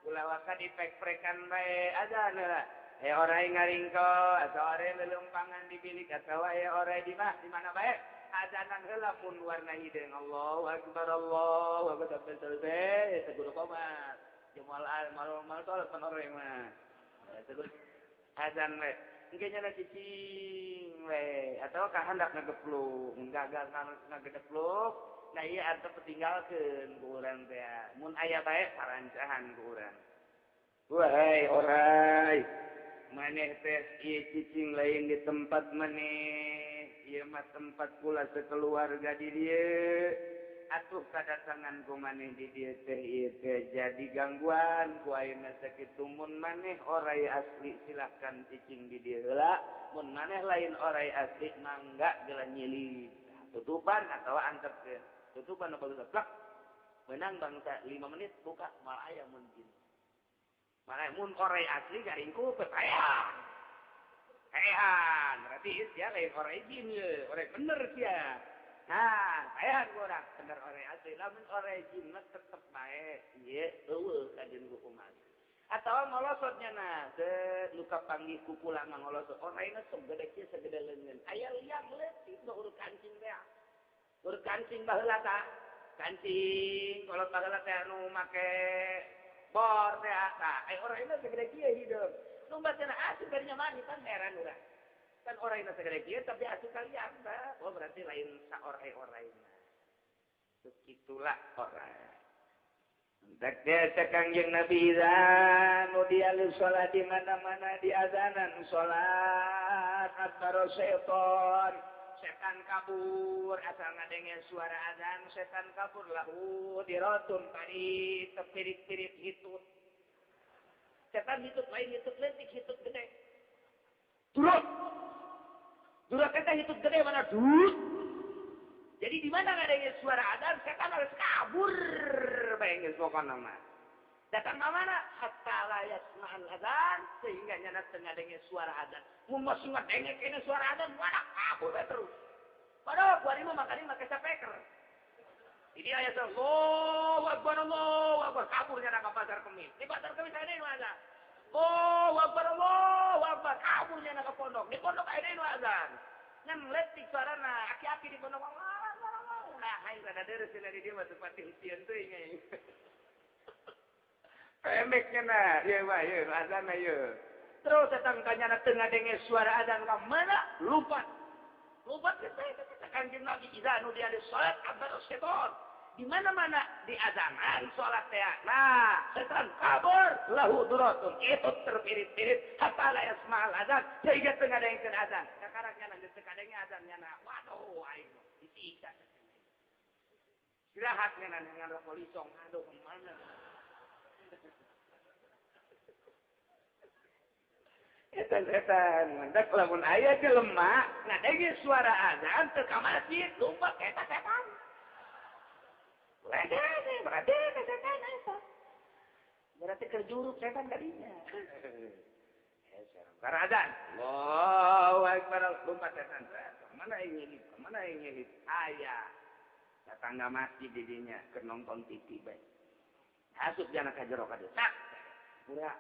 Ulah waka dipek-prekan bae azan heula. Aya orai ngaringko atau orai lelumpangan di bilik atau aya orai di mah di mana bae azanan heula pun warna hideung Allahu akbar Allahu akbar sampai selesai eta kudu qomat. Jemal mal mal tol pan orai mah. Eta kudu azan we. Engke nya cicing we atau kahandak ngagepluk, gagal ngagepluk. Nah ieu antep tinggalkeun ku urang teh. Mun aya bae parancahan ku urang. Wahai orai, maneh teh ieu cicing lain di tempat maneh, ieu mah tempat kula sekeluarga di dieu. Atuh kadatangan ku maneh di dieu teh ieu teh jadi gangguan ku ayeuna sakitu mun maneh orai asli silahkan cicing di dieu heula mun maneh lain orai asli mangga geula nyilih tutupan atau antepkeun tutupan apa tutup plak menang bangsa 5 menit buka mal aya mun jin malah mun orai asli garingku pepayan payan berarti sia lain orai jin ye orai bener sia. Nah, payan urang bener orai asli lamun orai jin mah tetep bae ieu eueuh kajeun hukuman atawa ngolosotnya nah luka panggih kukula ngolosot oraina segede kieu segede leungeun aya liang leutik nu urut kancing teh urut kancing baheula ta kancing kolot baheula teh anu make bor teh tah aya oraina segede kieu hideung nu bacana asup bari mani pan heran urang kan oraina segede kieu tapi asup ka liang tah oh berarti lain saorai-oraina begitulah orai. Takdir Kangjeng Nabi idza nudiya lis-shalah di mana-mana di azanan salat adbaro syaitan setan kabur asal ngadenge suara azan setan kabur lahu diratun pari tepirit-pirit hitut setan hitut lain hitut leutik hitut gede durut durut eta hitut gede mana durut. Jadi di mana ngadenge suara azan setan harus kabur bayangin pokokna mah. Datang ke mana? Hatta la yasma'al azan sehingga nyana teu ngadenge suara azan. Mun masuk ngadenge kene suara azan mana kabur terus. Padahal kuari mah makane make speaker. Ini aya Allahu Akbar Allahu Akbar kabur nyana ka pasar Kemis. Di pasar Kemis aya nu azan. Allahu Akbar Allahu Akbar kabur nyana ka pondok. Di pondok aya nu azan. Ngan letik suarana aki-aki di pondok Allah. Nah, aing rada deres di dieu mah teu patih sieun teuing aing. Pemeknya nah, ieu mah ieu azan ieu. Terus datang ka nyana teu ngadenge suara azan ka mana? Lompat. Lompat ke teh kata Kangjeng Nabi idza nudiya lis-shalat adbara syaitan. Di mana-mana di azanan salat teh. Nah, setan kabur lahu duratun. Itu terpirit-pirit hatta la yasma'al azan sehingga teu ngadengkeun azan. Kakarak nyana teu kadenge azan nyana. Waduh aing disiksa. Istirahat dengan rokok lisong, aduh kemana? Setan-setan, mendak lamun aya jelema ngadenge suara azan teu ka masjid, lupa eta setan. Berarti berarti setan eta. Berarti kerjuruk setan kadinya. Karena azan, Allahu Akbar, lupa setan. Kemana ini? Kemana ini? Aya. Tetangga masjid didinya keur nonton TV bae. Asup jana ka jero ka dieu. Tak. Pura.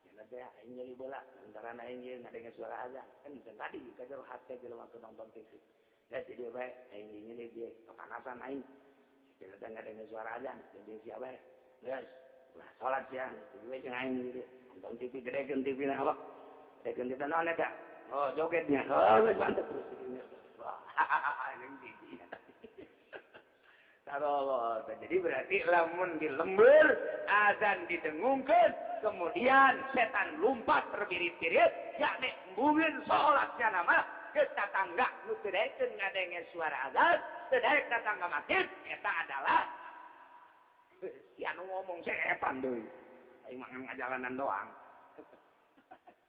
Cenah teh aing nyeri bola lantaran aing ieu ngadenge suara azan. Kan tadi ka jero hate jelema keur nonton TV. Da di dieu bae aing nyeri dieu kepanasan aing. Cenah teh ngadenge suara azan, jadi sia bae. Geus, ulah salat sia. Jadi we jeung aing di dieu nonton TV gedekeun TV na awak. Gedekeun TV naon eta? Oh, jogetnya. Oh, geus mantep terus didinya. Wah, aing di dieu. Jadi berarti lamun di lembur azan didengungkeun kemudian setan lompat terbirit-birit yakni embungin salatnya nama ke tetangga nu teu daekeun ngadenge suara azan teu daek tetangga masjid eta adalah si anu ngomong setan deui aing mah ngajalanan doang.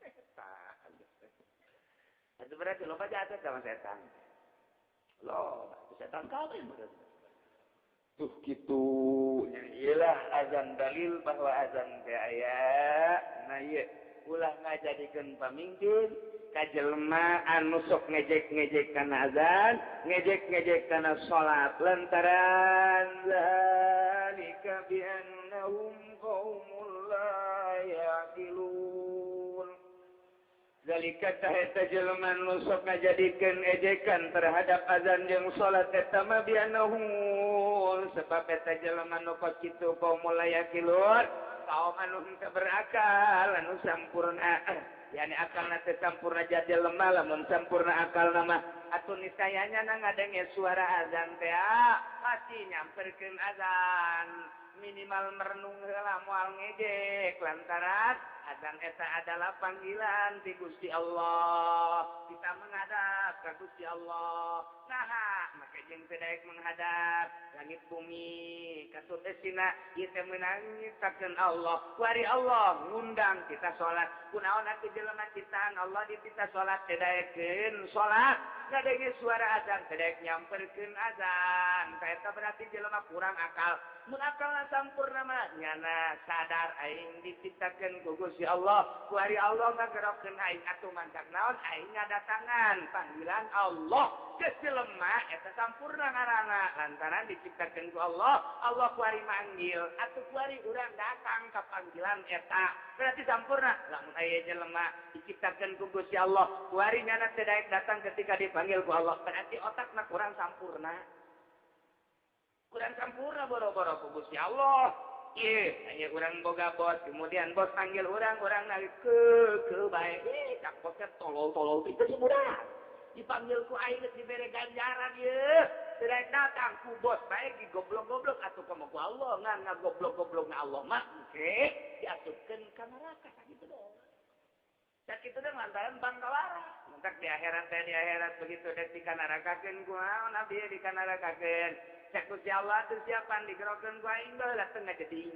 Setan. Itu berarti loba jatuh sama setan. Loba setan kabeh berarti. Tuh gitu, iyalah azan dalil bahwa azan teh aya. Nah ieu ulah ngajadikeun pamingkin ka jelema anu sok ngejek-ngejek kana azan, ngejek-ngejek kana salat lantaran zalika bi annahum qaumul la yaqilun. Zalika tah eta jelema nu sok ngajadikeun ejekan terhadap azan jeung salat eta mah bi annahum sebab eta jelema nu kos kitu kaum la yaqilun kaum anu henteu berakal anu sampurna yani akalna teu sampurna jadi lemah lamun sampurna akalna mah atuh niscayanya na ngadenge suara azan teh Pasti nyamperkeun azan. Minimal merenung heula moal ngejek lantaran azan eta adalah panggilan ti Gusti Allah. Kita menghadap ka Gusti Allah. Nah, maka jeung teu daek menghadap langit bumi kasut esina ieu teh meunang nyiptakeun Allah. Kuari Allah ngundang kita salat. Kunaon atuh jelema ciptaan Allah dipita salat teu daekeun salat. Ngadenge suara azan teu daek nyamperkeun azan. Eta berarti jelema kurang akal. Mun akalna sampurna mah nyana sadar aing diciptakeun ku Gusti Allah. Kuari Allah ngagerokeun aing atuh mantak naon aing ngadatangan panggilan Allah. Geus jelema eta sampurna ngaranna lantaran diciptakeun ku Allah. Allah kuari manggil atuh kuari urang datang ka panggilan eta. Berarti sampurna. Lamun aya jelema diciptakeun ku Gusti Allah, kuari nyana teu daek datang ketika dipanggil ku Allah. Berarti otakna kurang sampurna. Kurang sampurna boro-boro ku Gusti Allah. Ieu aya urang boga bos, kemudian bos panggil urang, urang ke bae. Ih, cak bosnya tolol-tolol itu si budak. Dipanggil ku aing geus dibere ganjaran ieu. Teu daek datang ku bos bae di goblok-goblok atuh komo ku Allah ngan ngagoblok-goblokna Allah mah engke diasupkeun ka neraka sakitu doang. Sakitu teh lantaran bangkawara. Mentak di akhirat teh di akhirat begitu dek dikanarakakeun ku naon abdi dikanarakakeun. Cek Gusti Allah tuh siapan digerokeun ku aing baheula teu ngajeding.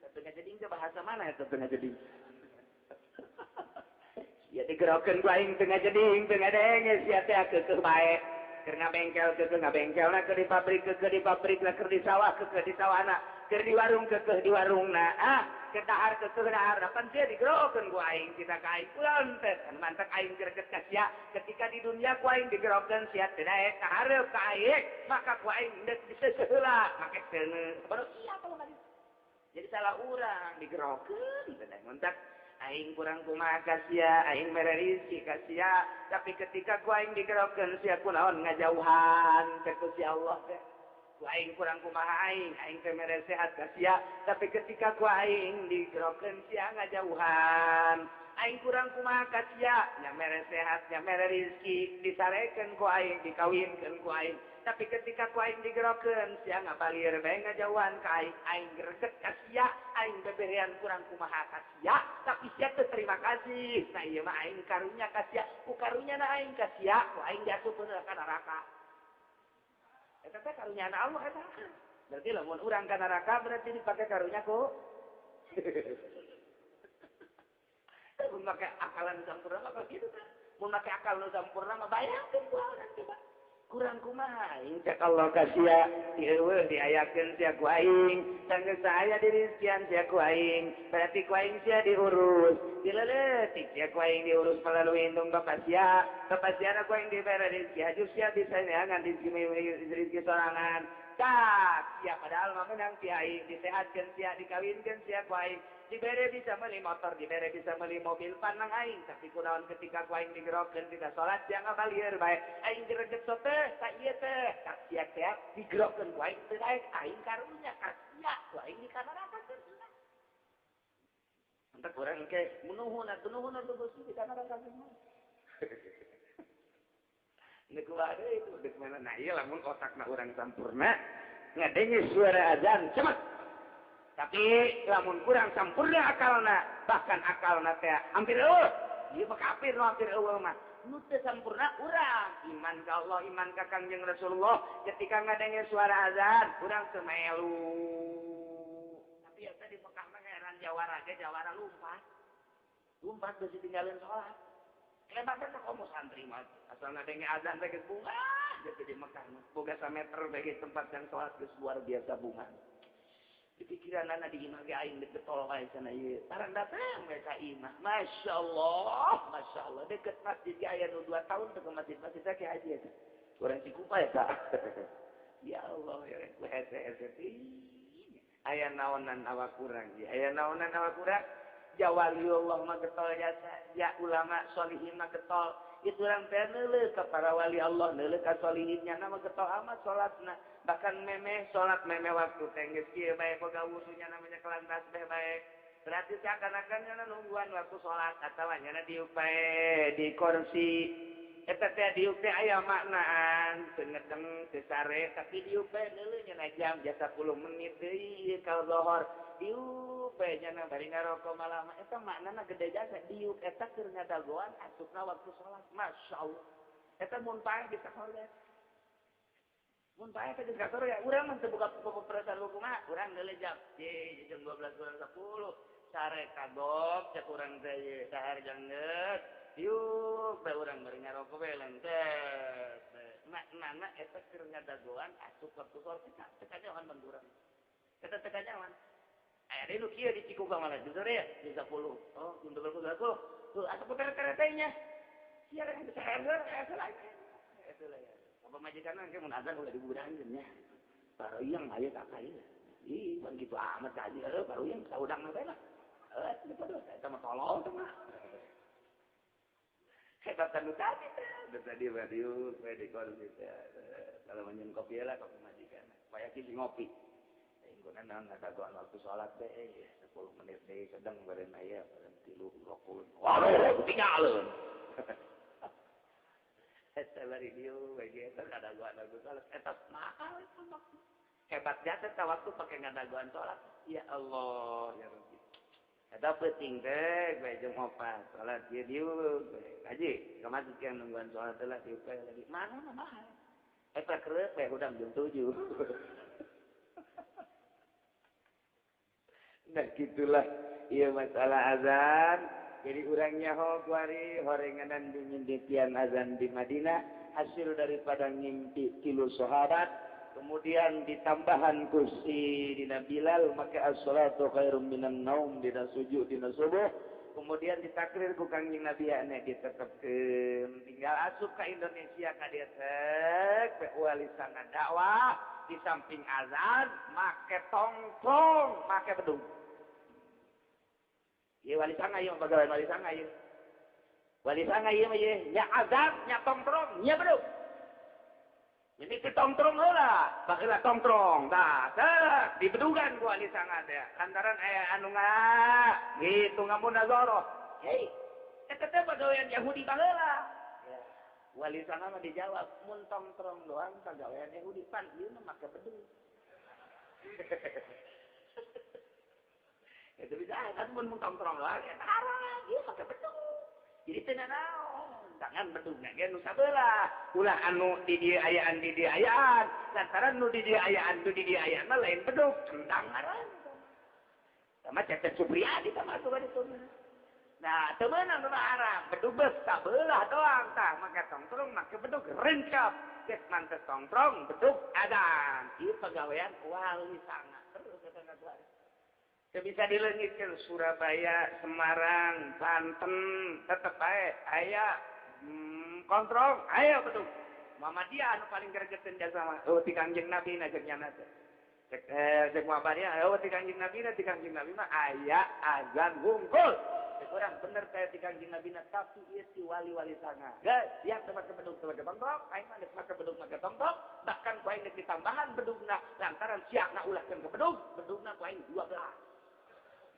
Teu ngajeding teh bahasa mana eta teu ngajeding? Ya digerokeun ku aing teu ngajeding, teu ngadenge sia teh keukeuh bae. Keur ngabengkel keukeuh ngabengkelna, keur di pabrik keukeuh di pabrikna, keur di sawah keukeuh di sawahna, keur di warung keukeuh di warungna. Ah, keur dahar keukeuh dahar. Pan sia digerokeun ku aing kita ka aing ulang teh. Mantak aing greget ka sia ketika di dunia ku aing digerokeun sia teu daek kahareup ka aing, maka ku aing geus diseuseuh make seuneu. Baru sia kalau tadi. Jadi salah urang digerokeun teu daek mantak aing kurang kumaha ka sia, aing mere rizki ka sia, tapi ketika ku aing digerokeun sia kunaon ngajauhan ka Gusti Allah teh. Ku aing kurang kumaha aing, aing teh mere sehat ka sia, tapi ketika ku aing digerokeun sia ngajauhan. Aing kurang kumaha ka sia, nya mere sehat, nya mere rizki, disarekeun ku aing, dikawinkeun ku aing. Tapi ketika ku aing digerokeun sia ngabalir bae ngajauhan ka aing, aing greget ka sia, aing beberean kurang kumaha ka sia, tapi sia teu terima kasih. Nah ieu mah aing karunya ka sia, ku karunya na aing ka sia, ku aing diasupkeun ka neraka. Eta teh karunya na Allah eta. Berarti lamun urang ka neraka berarti dipake karunya ku. Mun make akalan sampurna mah kitu teh. Mun make akal nu sampurna mah bayangkeun ku urang coba. Kurang kumaha aing cek Allah ka sia, dieuweuh diayakeun sia ku aing, sanggeus aya dirizkian sia ku aing, berarti ku aing sia diurus, dileuletik sia ku aing diurus melalui indung bapa sia, bapa sia ku aing dibere rizki, haju sia bisa neangan rizki sorangan. Tak, sia padahal mah menang ti aing, disehatkeun sia, dikawinkeun sia ku aing, dibere bisa beli motor, dibere bisa beli mobil panang aing, tapi kunaon ketika ku aing digerokeun tidak salat sia ngabalieur bae. Aing greget teh, ka ieu teh, ka sia teh digerokeun ku aing teu daek, aing karunya ka sia, ku aing dikanarakakeun. Entek urang engke menuhun atuh nuhun atuh Gusti dikanarakakeun mah. Nek kumaha itu dek mana nah ieu lamun otakna urang sampurna ngadenge suara azan cemek. Tapi lamun kurang sampurna akalna, bahkan akalna teh hampir eueuh. Ieu mah kafir nu hampir eueuh mah. Nu teu sampurna urang iman ka Allah, iman ka Kangjeng Rasulullah, ketika ngadenge suara azan urang teu melu. Tapi eta di Mekah mah heran jawara ge jawara lumpat. Lumpat geus ditinggalin salat. Hebat teh komo santri mah asal ngadenge azan teh geus bunga gitu di Mekah mah. Boga sameter bagi tempat yang salat geus luar biasa bunga. Di pikiranana di imah ge aing deket tol wae cenah ieu. Barang datang we ka imah. Masyaallah, masyaallah deket masjid ge aya nu 2 tahun teu ke masjid-masjid teh haji eta. Urang Cikupa eta. Ya Allah ya ku hese-hese teuing. Aya naonan awak urang ieu. Aya naonan awak urang. Ja waliullah mah getol jasa, ja ulama solihin mah getol. Itu urang teh neuleuh ka para wali Allah, neuleuh ka solihinnya mah getol amat salatna. Bahkan memeh salat memeh waktu teh geus kieu bae boga wudunya namanya kelantas bae bae. Berarti seakan-akan nyana nungguan waktu salat atawa nyana diupae di kursi. Eta teh diuk teh aya maknaan teu ngedeng teu sare tapi diuk bae neuleuh nya jam jasa 10 menit deui ka zohor diuk bae nya bari ngarokok malama eta maknana gede jasa diuk eta keur ngadagoan asupna waktu salat masyaallah eta mun paeh bisa salat mun paeh teh geus ka surga urang mah teu buka perasaan kumaha urang neuleuh jam jam 12:10 sare kagok cek urang teh dahar janggeut yuk bae urang bari ngarokok bae lentet maknana eta keur ngadagoan asup waktu salat teu kanyawan ban urang eta teu kanyawan aya deui nu kieu di Cikupa malah jam sore ya jam 10 oh jam 12.10 tuh asup tere-tere nya sia rek bisa heula lain eta lah ya pamajikan engke mun azan ulah dibudahankeun nya baru yang aya ka ieu ih ban kitu amat ka aja baru yang saudang bae lah heuh teu eta mah tolol teh mah hebatan nu tadi teh tadi mah diuk we di kursi teh kalau menyen kopi lah kopi majikan payaki sing ngopi aing naon ngadagoan waktu salat teh 10 menit deui sedang baren aya baren 3 rokul waduh tinggalkeun eta bari diuk we ge eta ngadagoan waktu salat eta mahal hebat jasa eta waktu pake ngadagoan salat ya Allah ya Rabbi eta penting teh bae jam 4 salat ieu diuk haji ka masjid yang nungguan salat teh lah diuk lagi mana mah mahal eta kerep bae hudang jam 7 nah gitulah ieu masalah azan jadi urang nyaho kuari horenganan dimimitian azan di Madinah hasil daripada ngimpi tilu sahabat kemudian ditambahan kursi dina Bilal maka as-salatu khairum minan naum dina sujud dina subuh kemudian ditakrir ku Kangjeng Nabi ane ditetepkeun tinggal asup ka Indonesia ka dieu teh walisana dakwah di samping azan make tongkrong make bedung ieu walisanga ieu pagawean walisanga ieu walisanga ieu mah ieu nya azan nya tongkrong nya bedung ini ke tongkrong heula, baheula tongkrong. Tah, teh dibedugan ku wali sanga teh. Lantaran aya anu nga gitu ngamunazarah. Hei, eta teh pagawean Yahudi baheula. Ya. Wali sanga mah dijawab, mun tongkrong doang pagawean Yahudi pan ieu mah make bedug. Itu bisa kan mun tongkrong doang eta haram, ieu make bedug. Jadi teu nanaon. Jangan bedugna ge nu sabelah ulah anu di dieu ayaan di dieu ayaan lantaran nu di dieu ayaan nu di dieu ayaan mah lain bedug tentang ngaran sama Cecep Supriyadi sama atuh ditu nah teu meunang nu haram bedug geus sabelah doang tah make tongkrong make bedug rencap geus mantes tongkrong bedug adan ieu pagawean wali sanga terus eta ngaguar teu bisa dileungitkeun Surabaya Semarang Banten tetep bae aya kontrol, ayo betul. Muhammadiyah anu paling gregeteun jasa mah. Oh ti Kangjeng Nabi na ceuk nyana teh. Cek Muhammadiyah, oh ti Kangjeng Nabi na ti Kangjeng Nabi mah aya azan hungkul. Cek urang bener teh ti Kangjeng Nabi na tapi ieu ti wali-wali sanga. Geus, siap teh make bedug teh make tongkrong, aing mah geus make bedug make tongkrong, bahkan ku aing geus ditambahan bedugna lantaran siapna ulahkeun ke bedug, bedugna ku aing 12.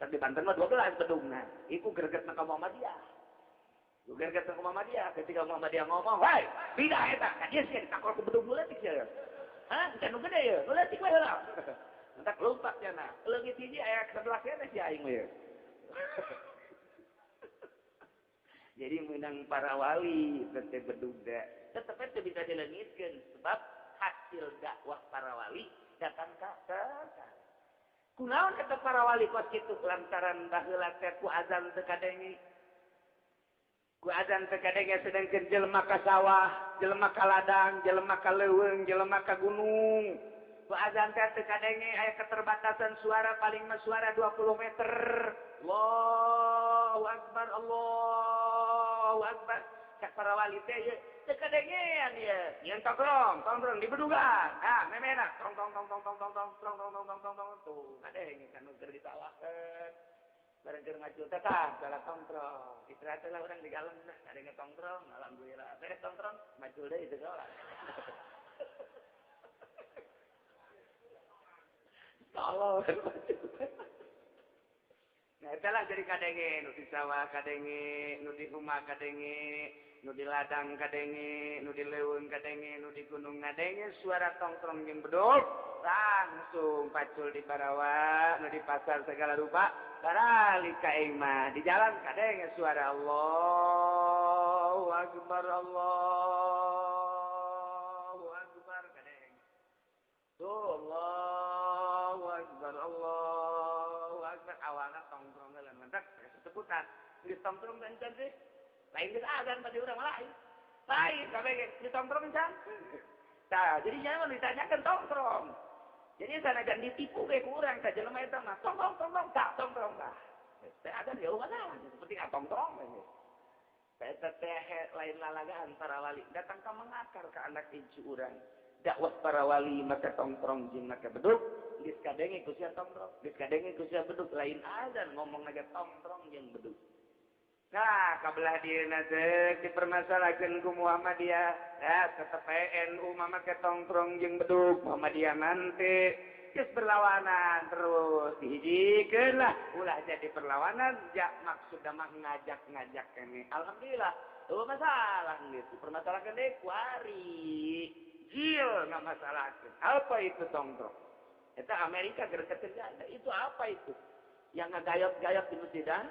Tapi Banten mah 12 bedugna. Iku gregetna ka Muhammadiyah. Geger ke Muhammadiyah ketika Muhammadiyah ngomong, "Hei, bidah eta, ka dieu sia ditakol ku bedug leutik sia." Hah, can nu gede ye, nu leutik we heula. Entak lompat cenah. Leungit hiji aya 11 keneh sia aing mah ye. Jadi menang para wali teh bedug teh. Tetep teh bisa dileungitkeun sebab hasil dakwah para wali datang ka kunaon eta para wali kos kitu lantaran baheula teh ku azan teu kadenge. Ku azan teu kadenge sedangkeun jelema ka sawah, jelema ka ladang, jelema ka leuweung, jelema ka gunung. Ku azan teh teu kadenge aya keterbatasan suara paling mah suara 20 meter. Allahu akbar, Allahu akbar. Cak para wali teh ieu teu kadengean ieu. Nyeun tongkrong, tongkrong di bedugan. Ah, memena tong tong tong tong tong tong tong tong tong tong tong tong tuh kadenge kan nu keur ditawakeun. Bareng keur ngacul teh tah salah tongkrong. Istirahat lah urang di galem nah kadenge tongkrong, alhamdulillah. Beres tongkrong, macul deui teu salah. Tolong. Nah itulah jadi kadenge nu di sawah kadenge, nu di rumah kadenge, nu di ladang kadenge, nu di leuweung kadenge, nu di gunung kadenge suara tongtrong jeung bedug langsung pacul di barawa, nu di pasar segala rupa baralik ka imah di jalan kadenge suara Allahu Akbar Allahu Akbar kadenge. Tuh Allahu Akbar Allahu Akbar awalna tongtrong heula mantak sebutan geus tongtrong encan sih. Lain geus azan pada urang lain. Lain kabeh ge tongtrong encan. Tah, jadi jangan ditanyakan tongtrong. Jadi sanajan ditipu ge ku urang tah jelema eta mah tongtrong tongtrong tak tongtrong tah. Teh azan ya masalah, penting tongtrong we. Eta teh lain lalagaan para wali datang ka mengakar ka anak incu urang. Dakwah para wali maka tongtrong jeung maka bedug geus kadenge ku sia tongtrong, geus kadenge ku sia bedug lain azan ngomong aja tongtrong jeung bedug. Nah, kabelah dieuna teh dipermasalahkeun ku Muhammadiyah. Ya, tetep NU mah make tongtrong jeung bedug, Muhammadiyah nanti geus berlawanan terus dihijikeun lah, ulah jadi perlawanan, ja maksudna mah ngajak-ngajak kene. Alhamdulillah, eueuh masalah geus dipermasalahkeun deui kuari. Jil nggak masalahkeun. Apa itu tongtrong? Eta Amerika gregeteun itu apa itu? Yang ngagayot-gayot di masjid ah?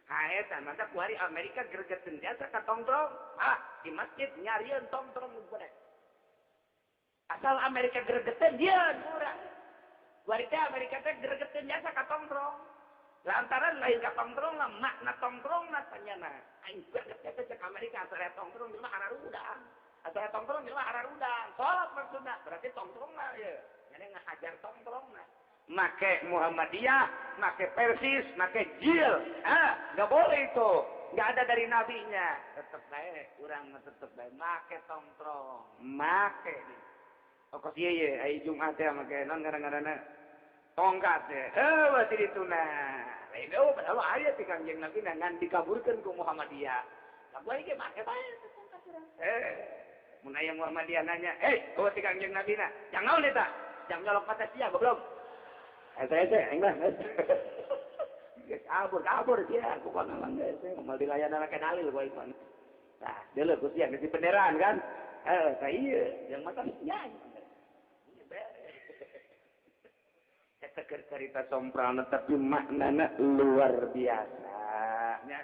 Haeta mantap kuari Amerika gregeteun jasa ka tongtrong. Ah, di masjid nyarieun tongtrong nu gede. Asal Amerika gregeteun dia urang. Kuari teh Amerika teh gregeteun jasa ka tongtrong. Lantaran lain ka tongtrong lah makna tongtrong na tanyana. Aing greget teh cek Amerika asal tongtrong jelema ararudang. Asal tongtrong jelema ararudang. Salat maksudna berarti tongtrong lah ye. Nyane ngahajar tongtrong lah. Make Muhammadiyah, make Persis, make Jil. Ah, nggak boleh itu. Nggak ada dari nabinya. Tetep baik, urang mah tetep baik. Make tongtrong, make. Okos ieu ye, ai Jumat teh make non ngaran-ngaranna tongkat teh. Heuh, berarti dituna. Lain eueuh padahal aya ti Kangjeng Nabi ngan dikaburkeun ku Muhammadiyah. Lah gua ge make bae tongkat urang. Mun aya Muhammadiyah nanya, "Eh, eueuh ti Kangjeng Nabi na?" Jang naon eta? Jang nyolok mata sia goblok. Saya aing mah. Kabur dia aku kono mah geus moal dilayanan make dalil gua ieu. Tah, deuleu ku sia geus benderaan kan? Tah ieu jeung mata sia. Eta keur carita somprana tapi maknana luar biasa. Nya.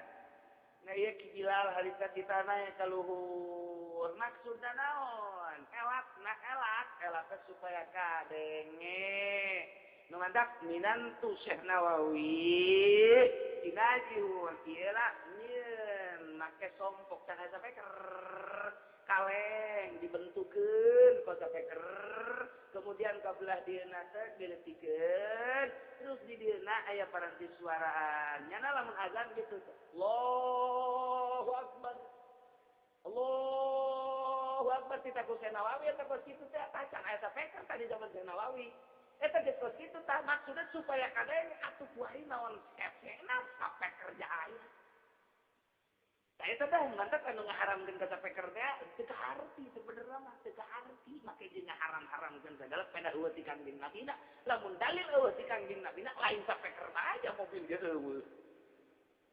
Nah ieu Ki Bilal harita ditana ka luhur. Maksudna naon? Elak na elak, elak supaya kadenge. Nu mandak minantu Syekh Nawawi dinajihun ieu lah nyieun make sompok can sampai kaleng dibentukeun ku sapeker kemudian ka belah dieuna teh dileutikeun terus di dieuna aya paranti suaraan nyana lamun azan gitu Allahu Akbar Allahu Akbar tita ku Syekh Nawawi eta kos kitu teh tacan aya sapeker tadi zaman Syekh Nawawi. Eta geus kos kitu tah maksudna supaya kadang atuh kuari naon efekna sapeker aya. Tah eta teh mantap anu ngaharamkeun ka sapeker teh teu kaharti sebenarnya mah teu kaharti make jeung ngaharam-haramkeun sagala peda eueuh ti Kangjeng Nabi na lamun dalil eueuh ti Kangjeng Nabi na lain sapeker aja mobil ge eueuh.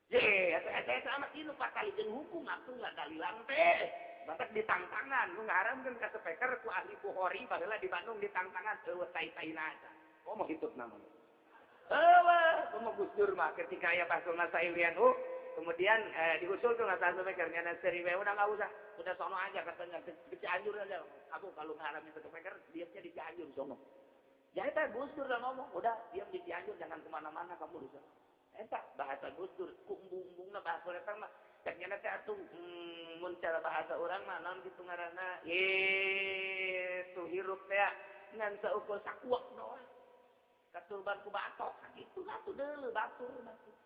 Ye eta eta amat ieu nu patali jeung hukum atuh ngadalilan teh. Batak ditangtangan, nu ngaharamkeun ka speaker ku ahli Bukhari baheula di Bandung ditangtangan eueuh tai-taina aja. Komo hitutna mah. Eueuh, komo Gus Dur mah ketika aya Basul Masail NU, kemudian diusul tuh masalah speaker nya seri we udah enggak usah, udah sono aja katanya ke Cianjur aja. Aku kalau ngaharamin speaker diamnya di Cianjur sono. Jadi teh Gus Dur udah ngomong, udah diam di Cianjur jangan kemana-mana kamu di sana. Eta bahasa Gus Dur, ku embung-embungna bahasa eta mah cek nyana teh atuh mun cara bahasa urang mah naon kitu ngaranna tuh hirup teh ngan saukur sakuak doang katurban ku batok kitu atuh deuleu batur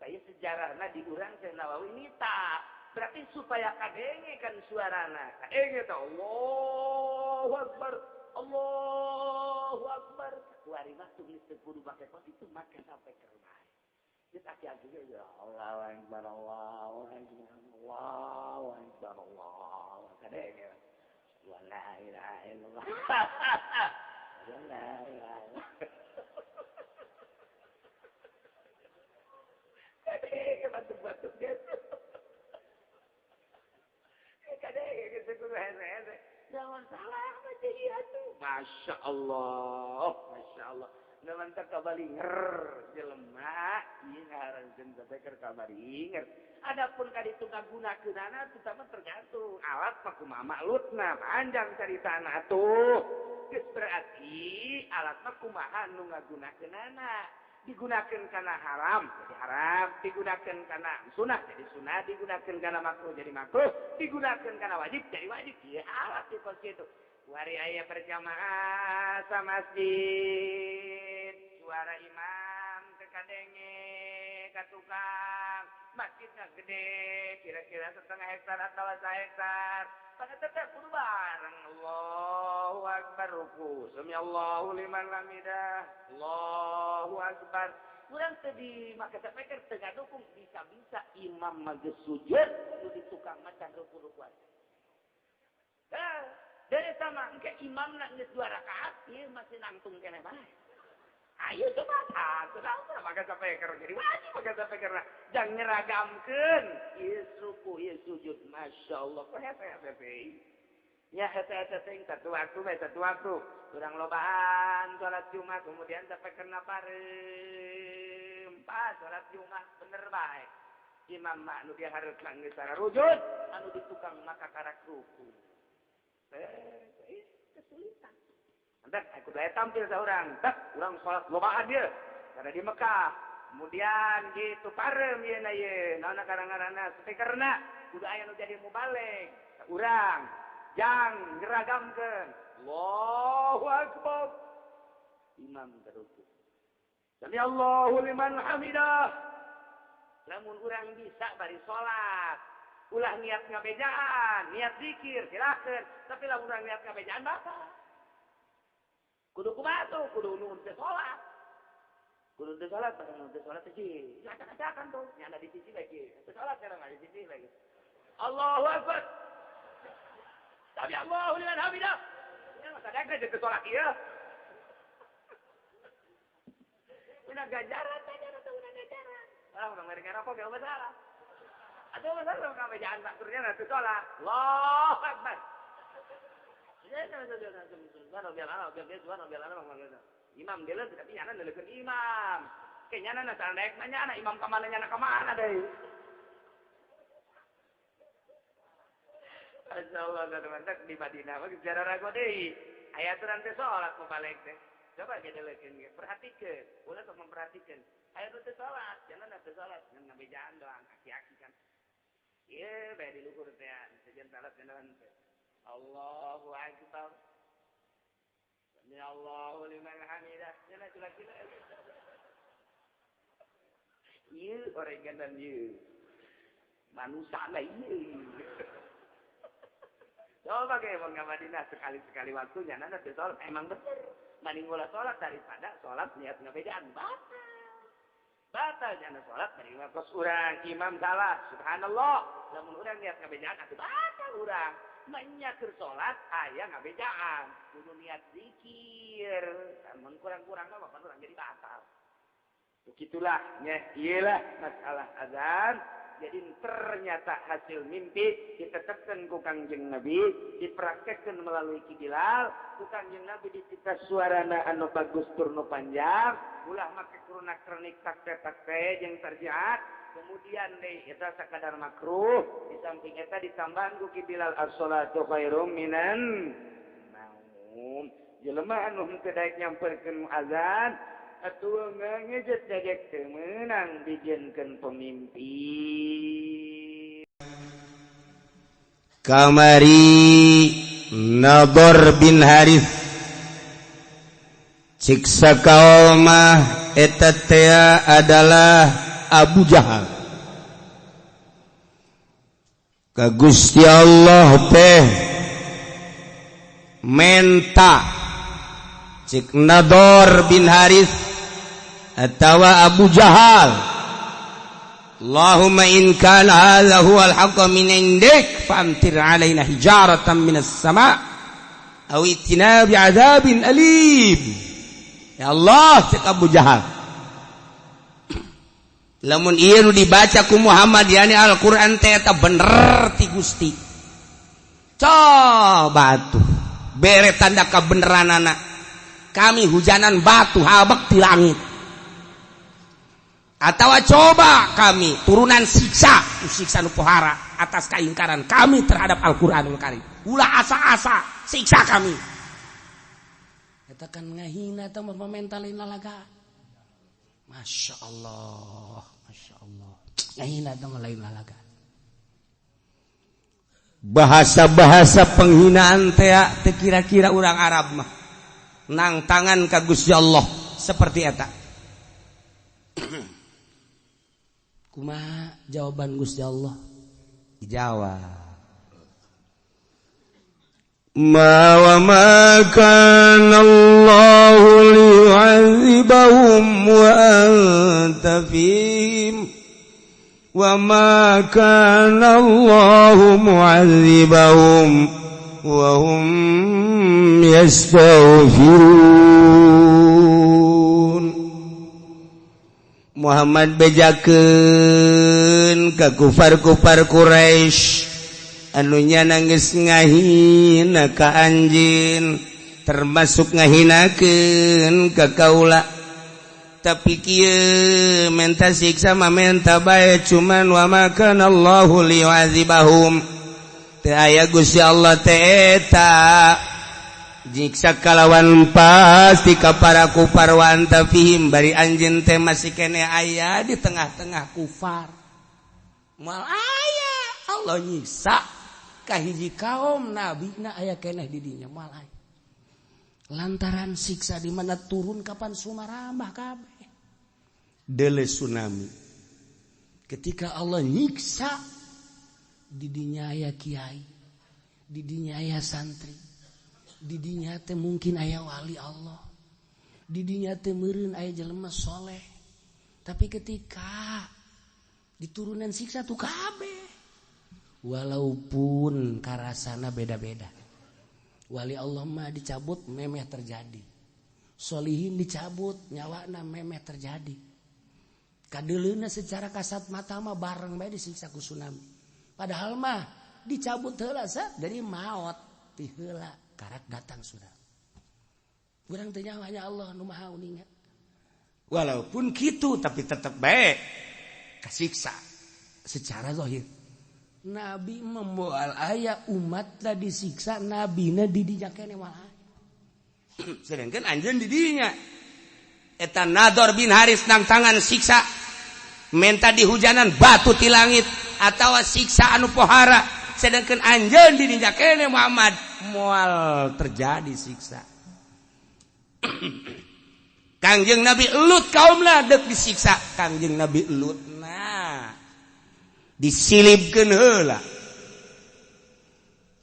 saya sejarahna di urang Syekh Nawawi nita berarti supaya kadenge kan suarana kadenge teh Allahu Akbar Allahu Akbar kuari mah geus teu kudu make kos itu make sampai ke rumah. Dia aki-aki ya Allahu Akbar Allahu Akbar Allahu Akbar Allahu kadenge wa la ilaha illallah wa la ilaha. Masya Allah, Masya Allah. Mantap kabalinger jelema ieu ngarankeun sapeker kabalinger. Adapun ka ditu ngagunakeunana terutama tergantung alat mah kumaha maklutna, panjang caritana atuh. Geus berarti alat mah kumaha nu ngagunakeunana. Digunakeun kana haram jadi haram, digunakeun kana sunah jadi sunah, digunakeun kana makruh jadi makruh, digunakeun kana wajib jadi wajib. Ieu alat di kos kitu. Wari aya berjamaah sa masjid, suara imam teu kadenge ka tukang, masjidnya gede kira-kira setengah hektar atau sahektar, pada tetep kudu bareng. Allahu akbar ruku, sami Allahu liman hamidah, Allahu akbar. Urang teu di make sapeker teu ngadukung, bisa-bisa imam mah geus sujud nu di tukang macan ruku-rukuan. Dari sama engke imam nak geus 2 rakaat ieu masih nangtung keneh bae. Ayo coba tah, sudah maka sapeker jadi wajib maka sapeker jangan nyeragamkeun ieu ruku ieu sujud. Masyaallah kok hese-hese teh. Nya hese-hese teh satu waktu bae satu waktu. Urang lobaan salat Jumat kemudian sapekerna pareum. Pas salat Jumat bener bae. Imam mah nu dihareukeun geus sararujud anu di tukang maka karak ruku. Kesulitan. Entar aku daya tampil seorang, tak urang salat lobaan dia karena di Mekah. Kemudian gitu parem ieu na ieu, naon karang-karangna speakerna kudu aya nu jadi mubalig. Urang jang nyeragamkeun. Allahu akbar. Imam teruku. Sami Allahu liman hamidah. Lamun urang bisa bari salat, ulah niat ngabejaan, niat zikir silakan, tapi lamun urang niat ngabejaan batal. Kudu kumaha tuh, kudu nuhun teh salat. Kudu teh salat, bareng teh salat teh sih. Acak-acakan tuh, nyana di sisi lagi. Teh salat sekarang di sisi lagi. Allahu akbar. Sami Allahu liman hamidah. Ya masa daek teh salat ieu. Udah ganjaran teh udah ganjaran. Orang urang mereka rokok ge masalah. Atau masalah ngabejaan baturnya nanti salat. Allahu akbar. Imam dia tapi nyana neleukeun imam. Ke nyana na salah naik nyana imam ka mana nyana ka mana deui. Masyaallah mantap di Madinah mah sejarah rago deui. Aya aturan teh salat mubalig teh. Coba ge deleukeun ge, perhatikeun. Ulah sok memperhatikeun. Aya teh salat, jangan teh salat ngan ngabejaan doang aki-aki kan. Ieu bae di luhur teh sejen salat beneran teh. Allahu akbar. Sami Allahu liman hamidah. Jangan laki-laki. Ieu oreganan ieu. Manusia lah ieu. Coba ge wong Madinah sekali-sekali waktunya nana teh salat emang bener. Mending ulah salat daripada salat niat ngabejaan batal. Batal jangan salat mending kos urang imam salah subhanallah. Lamun urang niat ngabejaan atuh batal urang. Maknya keur salat aya ngabejaan kudu niat zikir mun kurang-kurang mah bapak urang jadi batal. Begitulah nya ieu lah masalah azan. Jadi ternyata hasil mimpi ditetapkan ku Kangjeng Nabi, dipraktekkan melalui Ki Bilal, ku Kangjeng Nabi dicipta suarana anu bagus tur nu panjang, ulah make krunak kronik takte-takte jeung tarjiat. Kemudian deui eta sakadar makruh, di samping eta ditambahan ku Ki Bilal as-salatu khairum minan naum. Jelema anu henteu daek nyamperkeun azan atuh ngejet jajek teu meunang dijieunkeun pemimpin. Kamari Nador bin Harith siksa kaum mah eta teh adalah Abu Jahal. Ka Gusti Allah teh menta cik Nador bin Harith atawa Abu Jahal, Allahumma in kana hadza huwal haqqu min indik famtir alaina hijaratan minas sama' aw itina bi'adzabin alim. Ya Allah, cek Abu Jahal, lamun ieu nu dibaca ku Muhammad yani Al-Qur'an teh eta bener ti Gusti, coba tuh Bere tanda kebenaranana. Kami hujanan batu habek di langit. Atau coba kami turunan siksa, siksa nu pohara atas keingkaran kami terhadap Al-Qur'anul Karim. Ulah asa-asa siksa kami. Eta kan ngahina teh mentalin lalaga. Masya Allah, Masya Allah. Ngahina teh lain lalaga. Bahasa-bahasa penghinaan teh teu kira-kira urang Arab mah nang tangan ka Gusti Allah seperti eta. Kumaha jawaban Gusti Allah? Dijawab. Ma wa ma kana Allahu liyu'adzibahum wa anta fihim wa ma kana Allahu mu'adzibahum wa hum yastaghfirun. Muhammad bejakeun ka kufar-kufar Quraisy anu nyana geus ngahina ka anjeun, termasuk ngahinakeun ka kaula. Tapi kieu menta siksa mah menta bae, cuman wa ma kana Allahu liyu'adzibahum. Teu aya Gusti Allah teh eta nyiksa kalawan pasti ka para kufar wa anta fihim, bari anjeun teh masih kene aya di tengah-tengah kufar. Moal aya Allah nyiksa ka hiji kaum nabina aya keneh di dinya, moal aya. Lantaran siksa di mana turun kapan sumarambah kabeh. Deule tsunami. Ketika Allah nyiksa di dinya aya kiai, di dinya aya santri, didinya teh mungkin aya wali Allah, didinya teh meureun aya jelema soleh. Tapi ketika diturunan siksa tuh kabeh, walaupun karasana beda-beda. Wali Allah mah dicabut memeh terjadi, solihin dicabut nyawana memeh terjadi. Kadeuleuna secara kasat mata mah bareng bae disiksa ku tsunami. Padahal mah dicabut heula dari maot ti heula karak datang sudah. Urang teh hanya Allah nu Maha uninga. Walaupun gitu tapi tetap baik kasiksa secara zahir. Nabi memboal aya umat lah disiksa nabina di dinya kene malah. Sedangkan anjeun di dinya eta Nador bin Haris nang tangan siksa menta dihujanan batu ti langit atawa siksa anu pohara, sedangkan anjeun di dinya kene Muhammad moal terjadi siksa. Kangjeng Nabi Lut kaumna deuk disiksa. Kangjeng Nabi Lut nah disilibkeun heula.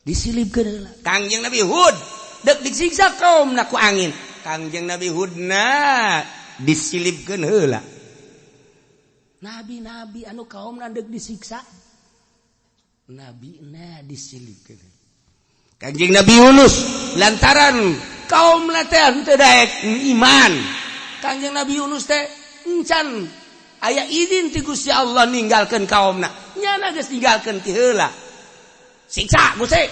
Disilibkeun heula. Kangjeng Nabi Hud deuk disiksa kaumna ku angin. Kangjeng Nabi Hud nah disilibkeun heula. Nabi-nabi anu kaumna deuk disiksa, nabi na disilibkeun. Kangjeng Nabi Yunus lantaran kaum teh henteu daek iman. Kangjeng Nabi Yunus teh encan aya izin ti Gusti Allah ninggalkeun kaumna. Nyana geus ninggalkeun ti heula. Siksa Gusti.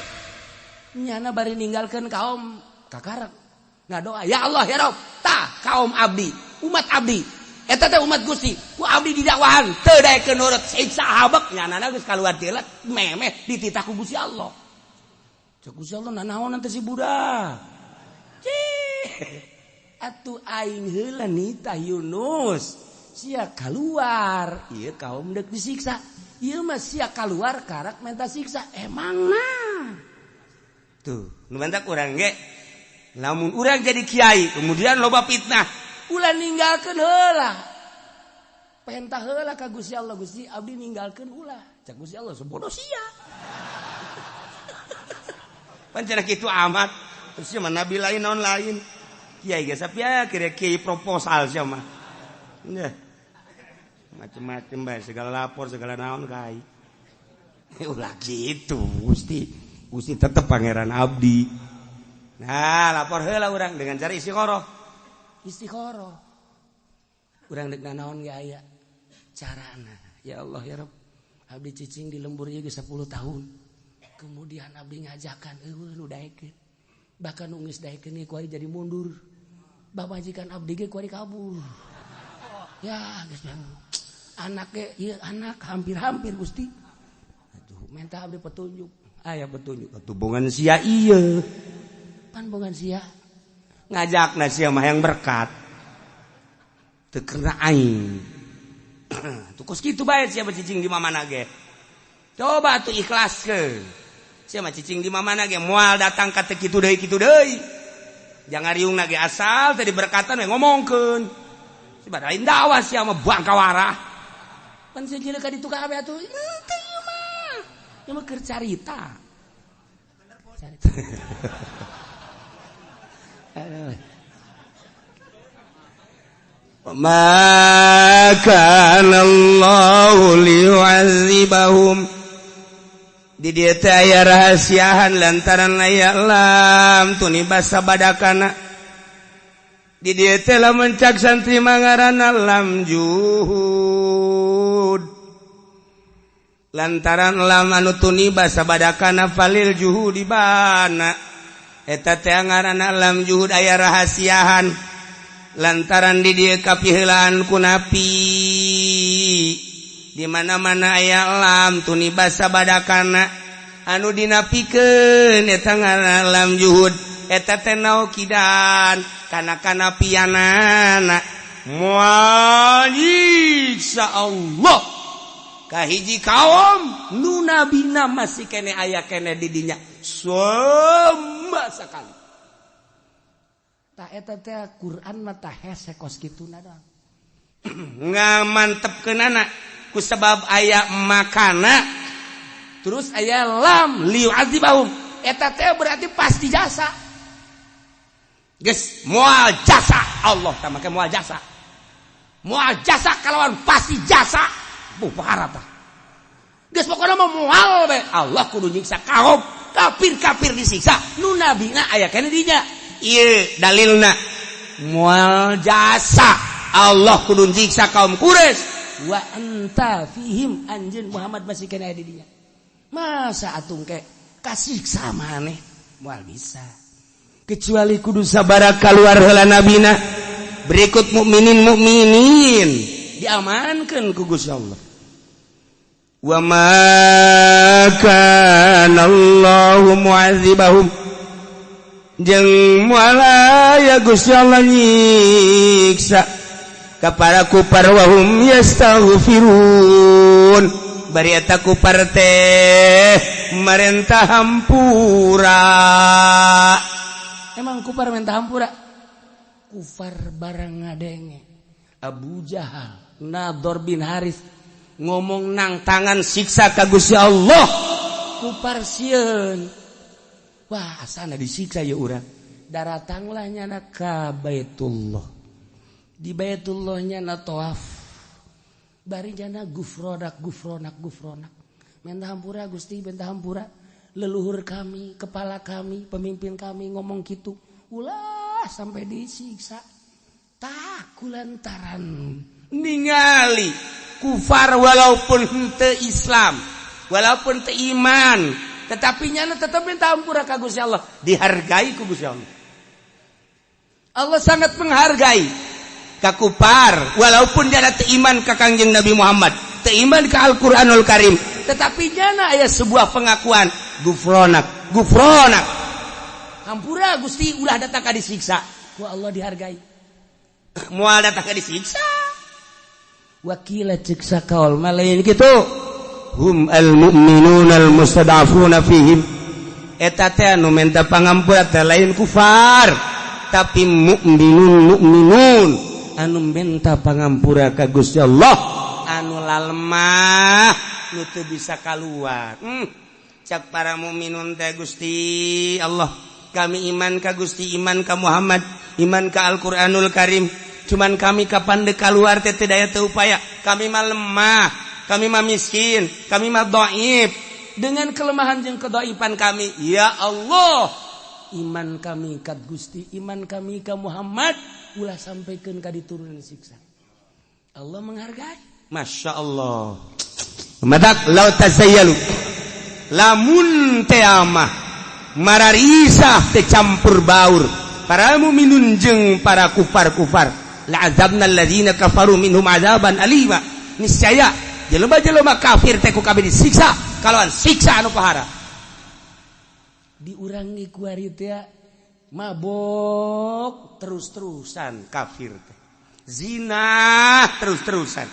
Nyana bari ninggalkeun kaum kakarek. Ngadoa, ya Allah ya Rabb, tah kaum abdi, umat abdi. Eta teh umat Gusti, ku abdi didakwahan teu daekeun nurut, siksa habek. Nyana geus kaluar ti heula memeh dititah ku Gusti Allah. Cek Gusti Allah nanaonan teh si budak. Cih. Atuh aing heula nitah Yunus. Sia keluar, ieu kaum deuk disiksa. Ieu mah sia keluar karak menta siksa. Emang nah. Tuh, nu mantak urang ge. Lamun urang jadi kiai, kemudian loba fitnah, ulah ninggalkeun heula. Pentah heula ka Gusti Allah, Gusti abdi ninggalkeun ulah. Cek Gusti Allah sebodoh sia. Pancen kitu amat. Terus mah nabi lain naon lain. Kiai ge sapia kira kiai proposal sia mah. Macem-macem bae, segala lapor segala naon kai. Ulah kitu Gusti. Gusti tetep pangeran abdi. Nah, lapor heula urang dengan cara istikharah. Istikharah. Urang deuk nanaon ge aya carana. Ya Allah ya Rabb, abdi cicing di lembur ieu geus 10 tahun. Kemudian abdi ngajakan eueuh nu daekeun. Bahkan nu geus daekeun ge kuari jadi mundur. Pamajikan abdi ge kuari kabur. Ya, geus anak ge ieu anak hampir-hampir Gusti. Aduh, minta abdi petunjuk. Aya petunjuk atuh bongan sia ieu. Pan bongan sia ngajakna sia mah yang berkat. Teu kena aing. Tuh kos kitu bae sia cicing di mana ge. Coba tuh ikhlaskeun. Sia mah cicing di mana ge moal datang ka teu kitu deui kitu deui. Jangan riung ge asal tadi berkatan we ngomongkeun. Si lain dakwah sia mah bangka warah. Pan sia ka ditu kabeh atuh. Henteu ieu mah. Ieu mah keur carita. Carita. Ma kana Allahu liyu'adzibahum. Di dieu teh aya rahasiahan lantaran aya lam tuni basa badakana. Di dieu teh lamun cak santri mangaranna lam juhud. Lantaran lam anu tuni basa badakana falil juhudi bana. Eta teh ngaranna lam juhud aya rahasiahan. Lantaran di dieu kapiheulaan ku napi di mana-mana aya lam tuni basa badakana anu dinapikeun eta ngaranna lam juhud eta teh naukidan kana kanapianana moal nyiksa Allah ka hiji kaum nu nabina masih kene aya kene di dinya sama sakali. Tah eta teh Quran mah tah hese kos kituna doang. Ngamantepkeunana ku sebab aya makana terus aya lam liyu'adzibahum eta teh berarti pasti jasa. Geus moal jasa Allah tah make moal jasa. Moal jasa kalawan pasti jasa. Buh parah tah. Geus pokona mah moal bae Allah kudu nyiksa kaum kafir-kafir disiksa nu nabina aya keneh dinya. Ieu dalilna moal jasa Allah kudu nyiksa kaum Quraisy wa anta fihim anjeun Muhammad masih kena di dinya. Masa atung ke kasiksa maneh moal bisa kecuali kudu sabara kaluar heula nabina berikut mukminin mukminin diamankeun ku Gusti Allah. Wa ma kana Allahu mu'adzibahum jeung moal ya Gusti Allah nyiksa ka para kupar wahum yastaghfirun bari eta kupar teh marentah hampura. Emang kupar minta hampura? Kufar barang ngadenge Abu Jahal Nador bin Haris ngomong nang tangan siksa ka Gusti Allah kupar sieun. Wah, asana disiksa ya urang. Daratanglah nyana ka Baitullah. Di Baitullahnya na tawaf. Bari nyana gufronak gufronak gufronak. Minta hampura Gusti, minta hampura. Leluhur kami, kepala kami, pemimpin kami ngomong gitu. Ulah sampai disiksa. Tak kulantaran ningali kufar walaupun henteu Islam, walaupun teu iman, tetapi nyana tetap minta ampura ka Gusti Allah, dihargai ku Gusti Allah. Allah sangat menghargai ka kufar walaupun dia teu iman ka Kangjeng Nabi Muhammad, teu iman ka Al-Qur'anul Karim, tetapi nyana aya sebuah pengakuan gufronak, gufronak. Hampura Gusti ulah datang ka disiksa. Ku Allah dihargai. Moal datang ka disiksa. Wakila cek sakaol malain kitu. Hum al-mu'minun al-mustad'afuna fihim eta teh anu minta pangampura teh lain kufar tapi mukminun mukminun anu minta pangampura ka Gusti Allah anu lalmah nu teu bisa kaluar. Cak para mukminun teh Gusti Allah kami iman ka Gusti, iman ka Muhammad, iman ka Al-Qur'anul Karim, cuman kami kapan deuk kaluar teh teu daya teu upaya, kami mah lemah, kami mah miskin, kami mah dhaif. Dengan kelemahan jeung kedhaifan kami, ya Allah, iman kami ka Gusti, iman kami ka Muhammad, ulah sampaikeun ka diturunan siksa. Allah menghargai. Masya Allah. Madak lau tazayyalu. Lamun teh amah Mararisah teh campur baur para mukminun jeung para kufar-kufar. La'azabna alladzina kafaru minhum azaban alima. Niscaya jelema-jelema kafir teh ku kabeh disiksa kalawan siksa anu pahara. Diurangi kuari teh mabok terus-terusan, kafir teh zina terus-terusan.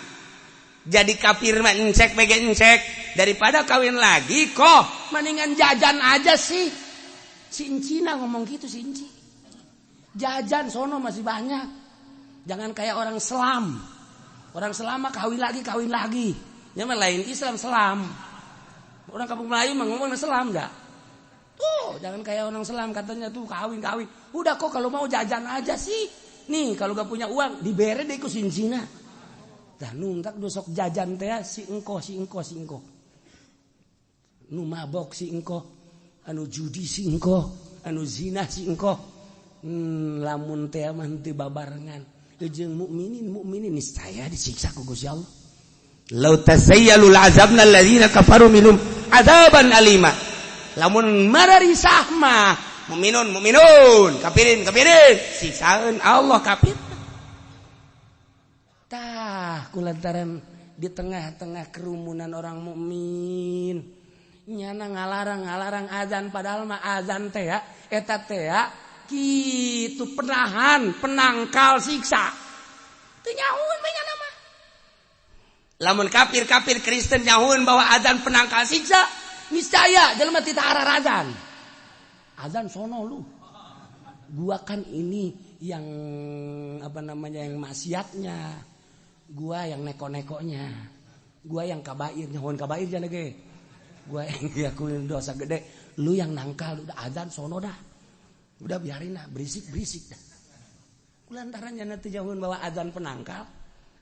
Jadi kafir mah encek bege encek, daripada kawin lagi kok mendingan jajan aja sih. Si Cina ngomong gitu, si Inci. Jajan sono masih banyak. Jangan kayak orang selam. Orang selam mah kawin lagi, kawin lagi. Ya mah lain Islam selam. Orang kampung Melayu mah ngomong selam enggak? Tuh, jangan kayak orang selam katanya tuh kawin-kawin. Udah kok kalau mau jajan aja sih. Nih, kalau gak punya uang dibere deh ku si Cina. Dah nuntak sok jajan teh si engko, si engko, si engko. Nu mabok si engko, anu judi si engko, anu zina si engko. Lamun teh mah henteu babarengan jeung mukminin, mukminin niscaya disiksa ku Gusti Allah. Lau tazayyalu la'azabna alladzina kafaru minhum azaban alima. Lamun mararisah mah mukminun mukminun, kafirin kafirin, siksaeun Allah kafir. Tah kulantaran di tengah-tengah kerumunan orang mukmin nyana ngalarang-ngalarang azan, padahal mah azan teh ya eta teh ya kitu penahan penangkal siksa. Teu nyahueun bae nyana mah. Lamun kafir-kafir Kristen nyahueun bahwa azan penangkal siksa, niscaya jelema teu arah azan. Azan sono lu. Gua kan ini yang apa namanya yang maksiatnya. Gua yang neko-nekonya. Gua yang kabair, nyahueun kabair jangan ge. Gua yang diakuin dosa gede, lu yang nangkal udah azan sono dah. Udah biarin lah, berisik-berisik dah. Kulantaran nyana teu jauheun bahwa azan penangkal.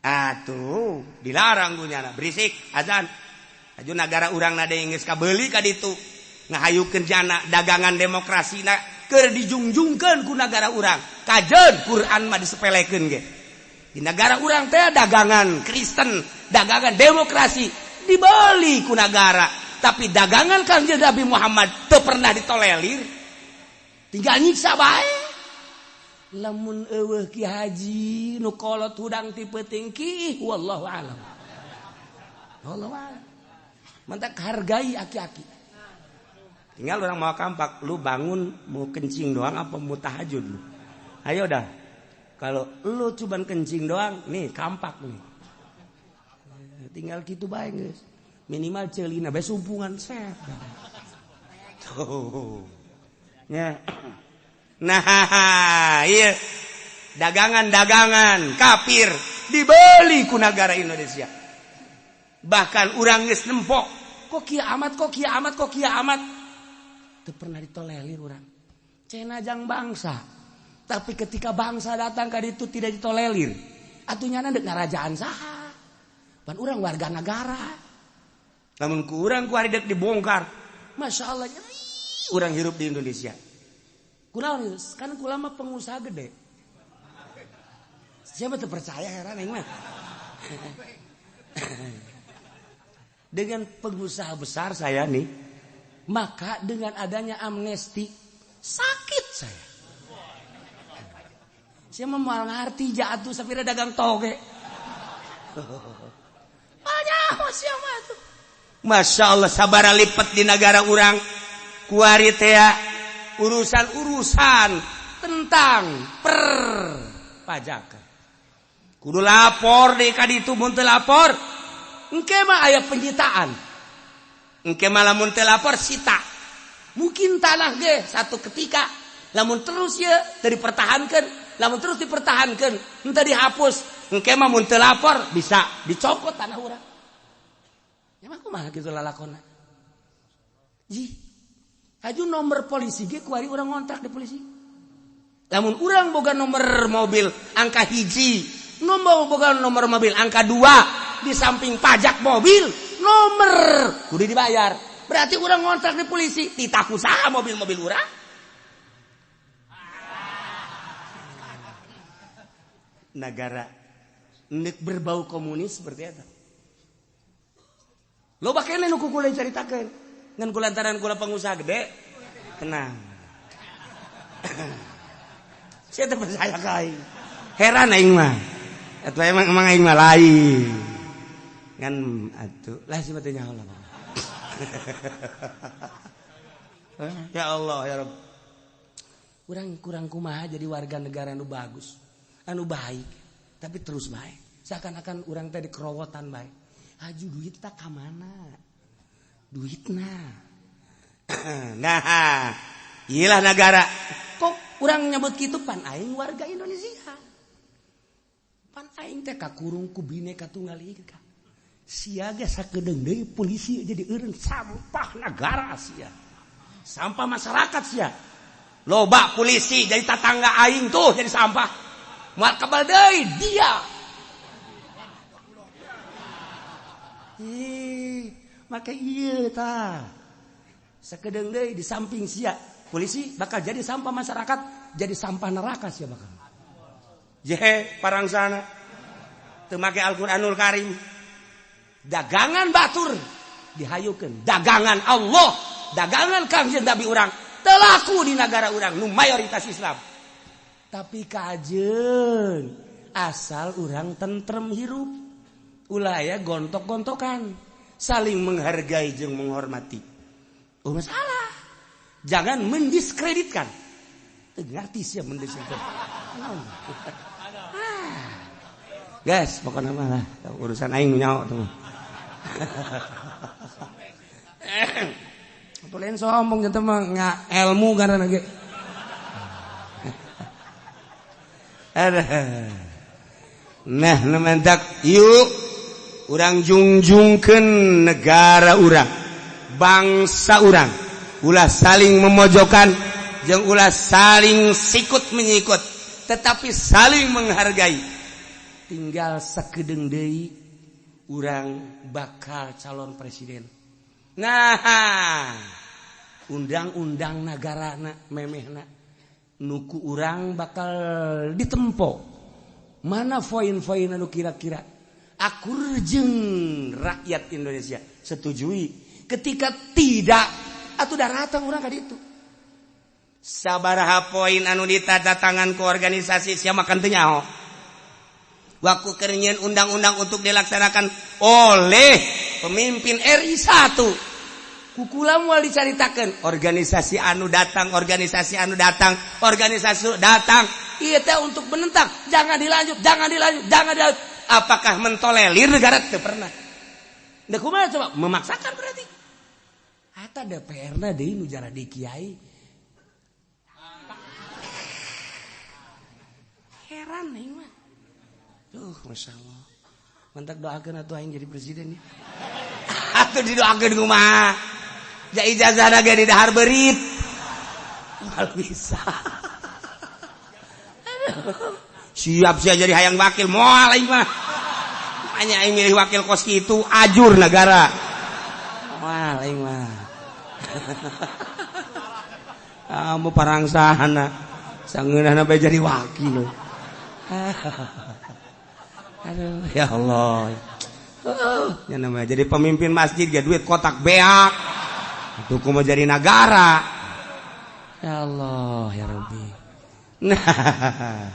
Atuh, dilarang ku nyana berisik azan. Aju nagara urang na deui geus kabeuli ka ditu. Ngahayukeun jana dagangan demokrasi na keur dijungjungkeun ku nagara urang. Kajeun Quran mah disepelekeun ge. Di nagara urang teh dagangan Kristen, dagangan demokrasi dibeli ku nagara. Tapi dagangan Kangjeng Nabi Muhammad teu pernah ditolelir. Tinggal nyiksa bae. Lamun eueuh Ki Haji nu kolot hudang ti peuting ki, wallahu alam. Wallahu alam. Mantak hargai aki-aki. Tinggal orang mau kampak, lu bangun mau kencing doang apa mau tahajud lu? Ayo dah. Kalau lu cuman kencing doang, nih kampak nih. Tinggal gitu bae geus. Minimal celina bae sumpungan set. Tuh. Ya. Nah, iya. Dagangan-dagangan kafir dibeli ku negara Indonesia. Bahkan urang geus nempok, kok kieu amat, kok kieu amat, kok kieu amat. Teu pernah ditolelir urang. Cenah jang bangsa. Tapi ketika bangsa datang ka ditu tidak ditolelir. Atuh nyana deuk ngarajaan saha? Pan urang warga negara. Lamun ku urang ku ari deuk dibongkar. Masya Allah, nyeri urang hirup di Indonesia. Kunaon kan kula mah pengusaha gede. Siapa tuh percaya heran aing mah. Dengan pengusaha besar saya nih, maka dengan adanya amnesti sakit saya. Saya mah moal ngarti jatuh sapira dagang toge. Banyak siapa tuh. Masya Allah sabara lipet di negara urang. Kuari teh urusan-urusan tentang perpajakan. Kudu lapor deh ka ditu mun teu lapor. Engke mah aya penyitaan. Engke mah lamun teu lapor sita. Mungkin tanah ge satu ketika lamun terus ya teu dipertahankeun, lamun terus dipertahankeun, henteu dihapus. Engke mah mun teu lapor bisa dicokot tanah urang. Ya mah kumaha kitu lalakonna. Jih. Aju nomor polisi ge kuari urang ngontrak di polisi. Lamun urang boga nomor mobil angka 1, nomor boga nomor mobil angka 2, di samping pajak mobil nomor kudu dibayar. Berarti urang ngontrak di polisi, titah usaha mobil-mobil urang. Negara nek berbau komunis seperti itu. Loba keneh nu ku kula caritakeun. Ngan kulantaran kula pengusaha gede. Tenang. Saya teu percaya ka aing. Heran aing mah. Atuh emang emang aing mah lain. Ngan atuh lah sih teh nyaho lah. Ya Allah ya Rabb. Urang kurang kumaha jadi warga negara anu bagus, anu baik, tapi terus baik. Seakan-akan urang teh dikerowotan baik. Haju duit tak ka mana? Duitna. Nah, iyalah negara. Kok urang nyebut kitu pan aing warga Indonesia. Pan aing teh kakurung ku Bhinneka Tunggal Ika. Siaga sakedeung deui polisi jadi eureun sampah negara sia. Sampah masyarakat sia. Loba polisi jadi tatangga aing tuh jadi sampah. Moal kebal deui dia. Ih, make ieu tah. Sakedeung deui di samping sia polisi bakal jadi sampah masyarakat, jadi sampah neraka sia bakal. Jehe parangsana. Teu make Al-Qur'anul Karim. Dagangan batur dihayukeun, dagangan Allah, dagangan Kangjeng Nabi urang telaku di negara urang nu mayoritas Islam. Tapi kajeun asal urang tentrem hirup, ulah aya gontok-gontokan, saling menghargai jeung menghormati. Oh masalah. Jangan mendiskreditkan. Teu ngarti sia mendiskreditkan. Guys, pokoknya mah lah urusan aing nyaho tuh. Atuh lain sombong jantan mah nggak ilmu karena lagi. Nah, nu mentak yuk urang jungjungkeun negara urang, bangsa urang. Ulah saling memojokkan jeung ulah saling sikut menyikut, tetapi saling menghargai. Tinggal sakedeung deui urang bakal calon presiden. Nah, undang-undang nagarana memehna nuku urang bakal ditempo. Mana poin-poin anu kira-kira akur jeung rakyat Indonesia setujui. Ketika tidak atuh daratang urang ka ditu. Sabaraha poin anu ditadatangan ku organisasi sia makan teu nyaho. Waktu kerenyian undang-undang untuk dilaksanakan oleh pemimpin RI 1. Kukula moal dicaritakeun organisasi anu datang, organisasi anu datang, organisasi datang. Ieu teh untuk menentang, jangan dilanjut, jangan dilanjut, jangan dilanjut. Apakah mentolerir negara? Teu pernah. Da kumaha coba memaksakan berarti. Eta DPR-na deui nu jaradi kiai. Heran aing mah. Duh, Masya Allah. Mantak doakeun atuh aing jadi presiden ya. Atuh didoakeun kumaha? Ja ijazahna ge di dahar beurit. Moal bisa. Aduh. Siap sia jadi hayang wakil moal aing mah. Hanya aing milih wakil kos kitu ajur negara. Moal aing mah. Kamu parangsana sangeunahna bae jadi wakil. Aduh, ya Allah. Ya namanya jadi pemimpin masjid ya duit kotak beak. Atuh kumaha jadi negara. Ya Allah, ya Rabbi. Nah,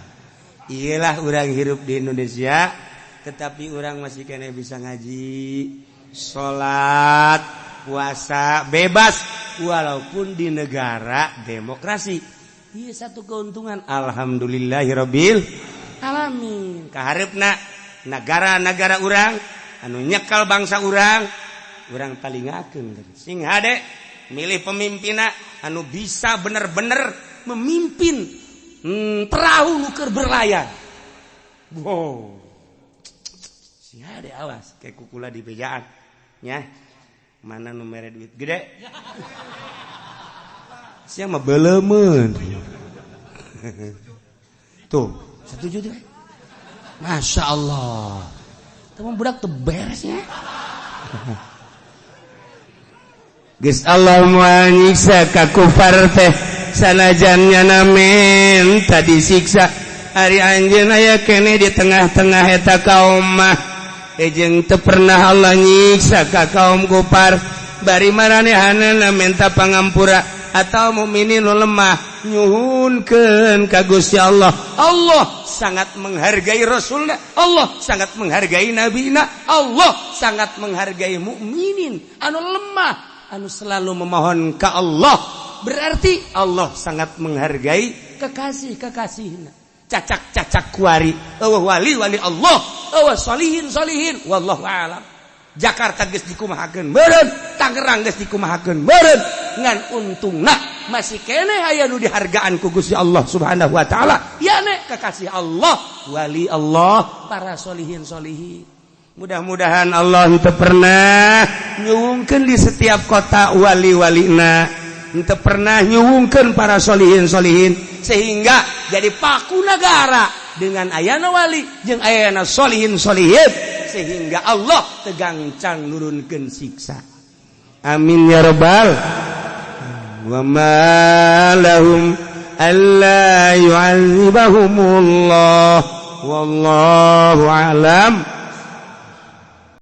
iyalah urang hirup di Indonesia, tetapi urang masih kena bisa ngaji, salat, puasa, bebas walaupun di negara demokrasi. Iya satu keuntungan. Alhamdulillahirabbil alamin. Kahareupna negara-negara urang anu nyekel bangsa urang, urang talingakeun sing hade milih pemimpinna anu bisa bener-bener memimpin perahu nu keur berlayar. Wow. Sing hade awas kayak kukula di bejaan nya. Mana nu mere duit gede? Sia mah beleumeun. Tuh, setuju tuh. Masya Allah. Teman budak tuh beresnya. Geus Allah moal nyiksa ka kufar teh sanajan nyana menta disiksa. Ari anjeun aya keneh di tengah-tengah eta kaum mah. Jeung teu pernah Allah nyiksa ka kaum kufar. Bari maranehanana menta pangampura. atau mukminin nu lemah nyuhunkeun ka Gusti Allah. Allah sangat menghargai Rasulna, Allah sangat menghargai nabina, Allah sangat menghargai mukminin anu lemah anu selalu memohon ka Allah. Berarti Allah sangat menghargai kekasih-kekasihna. Cacak-cacak kuari eueuh wali-wali Allah, eueuh solihin-solihin, wallahu a'lam. Jakarta geus dikumahakeun meureun, Tangerang geus dikumahakeun meureun, ngan untungna masih keneh aya nu dihargaan ku Gusti Allah Subhanahu wa taala, yane kekasih Allah, wali Allah, para solihin solihin. Mudah-mudahan Allah teu pernah nyuwungkeun di setiap kota wali-walina, teu pernah nyuwungkeun para solihin solihin, sehingga jadi paku negara dengan ayana wali jeung ayana solihin solihin, sehingga Allah teu gancang nurunkeun siksa. Amin ya rabbal. Wa ma lahum alla yu'adzibahumullah, wallahu a'lam.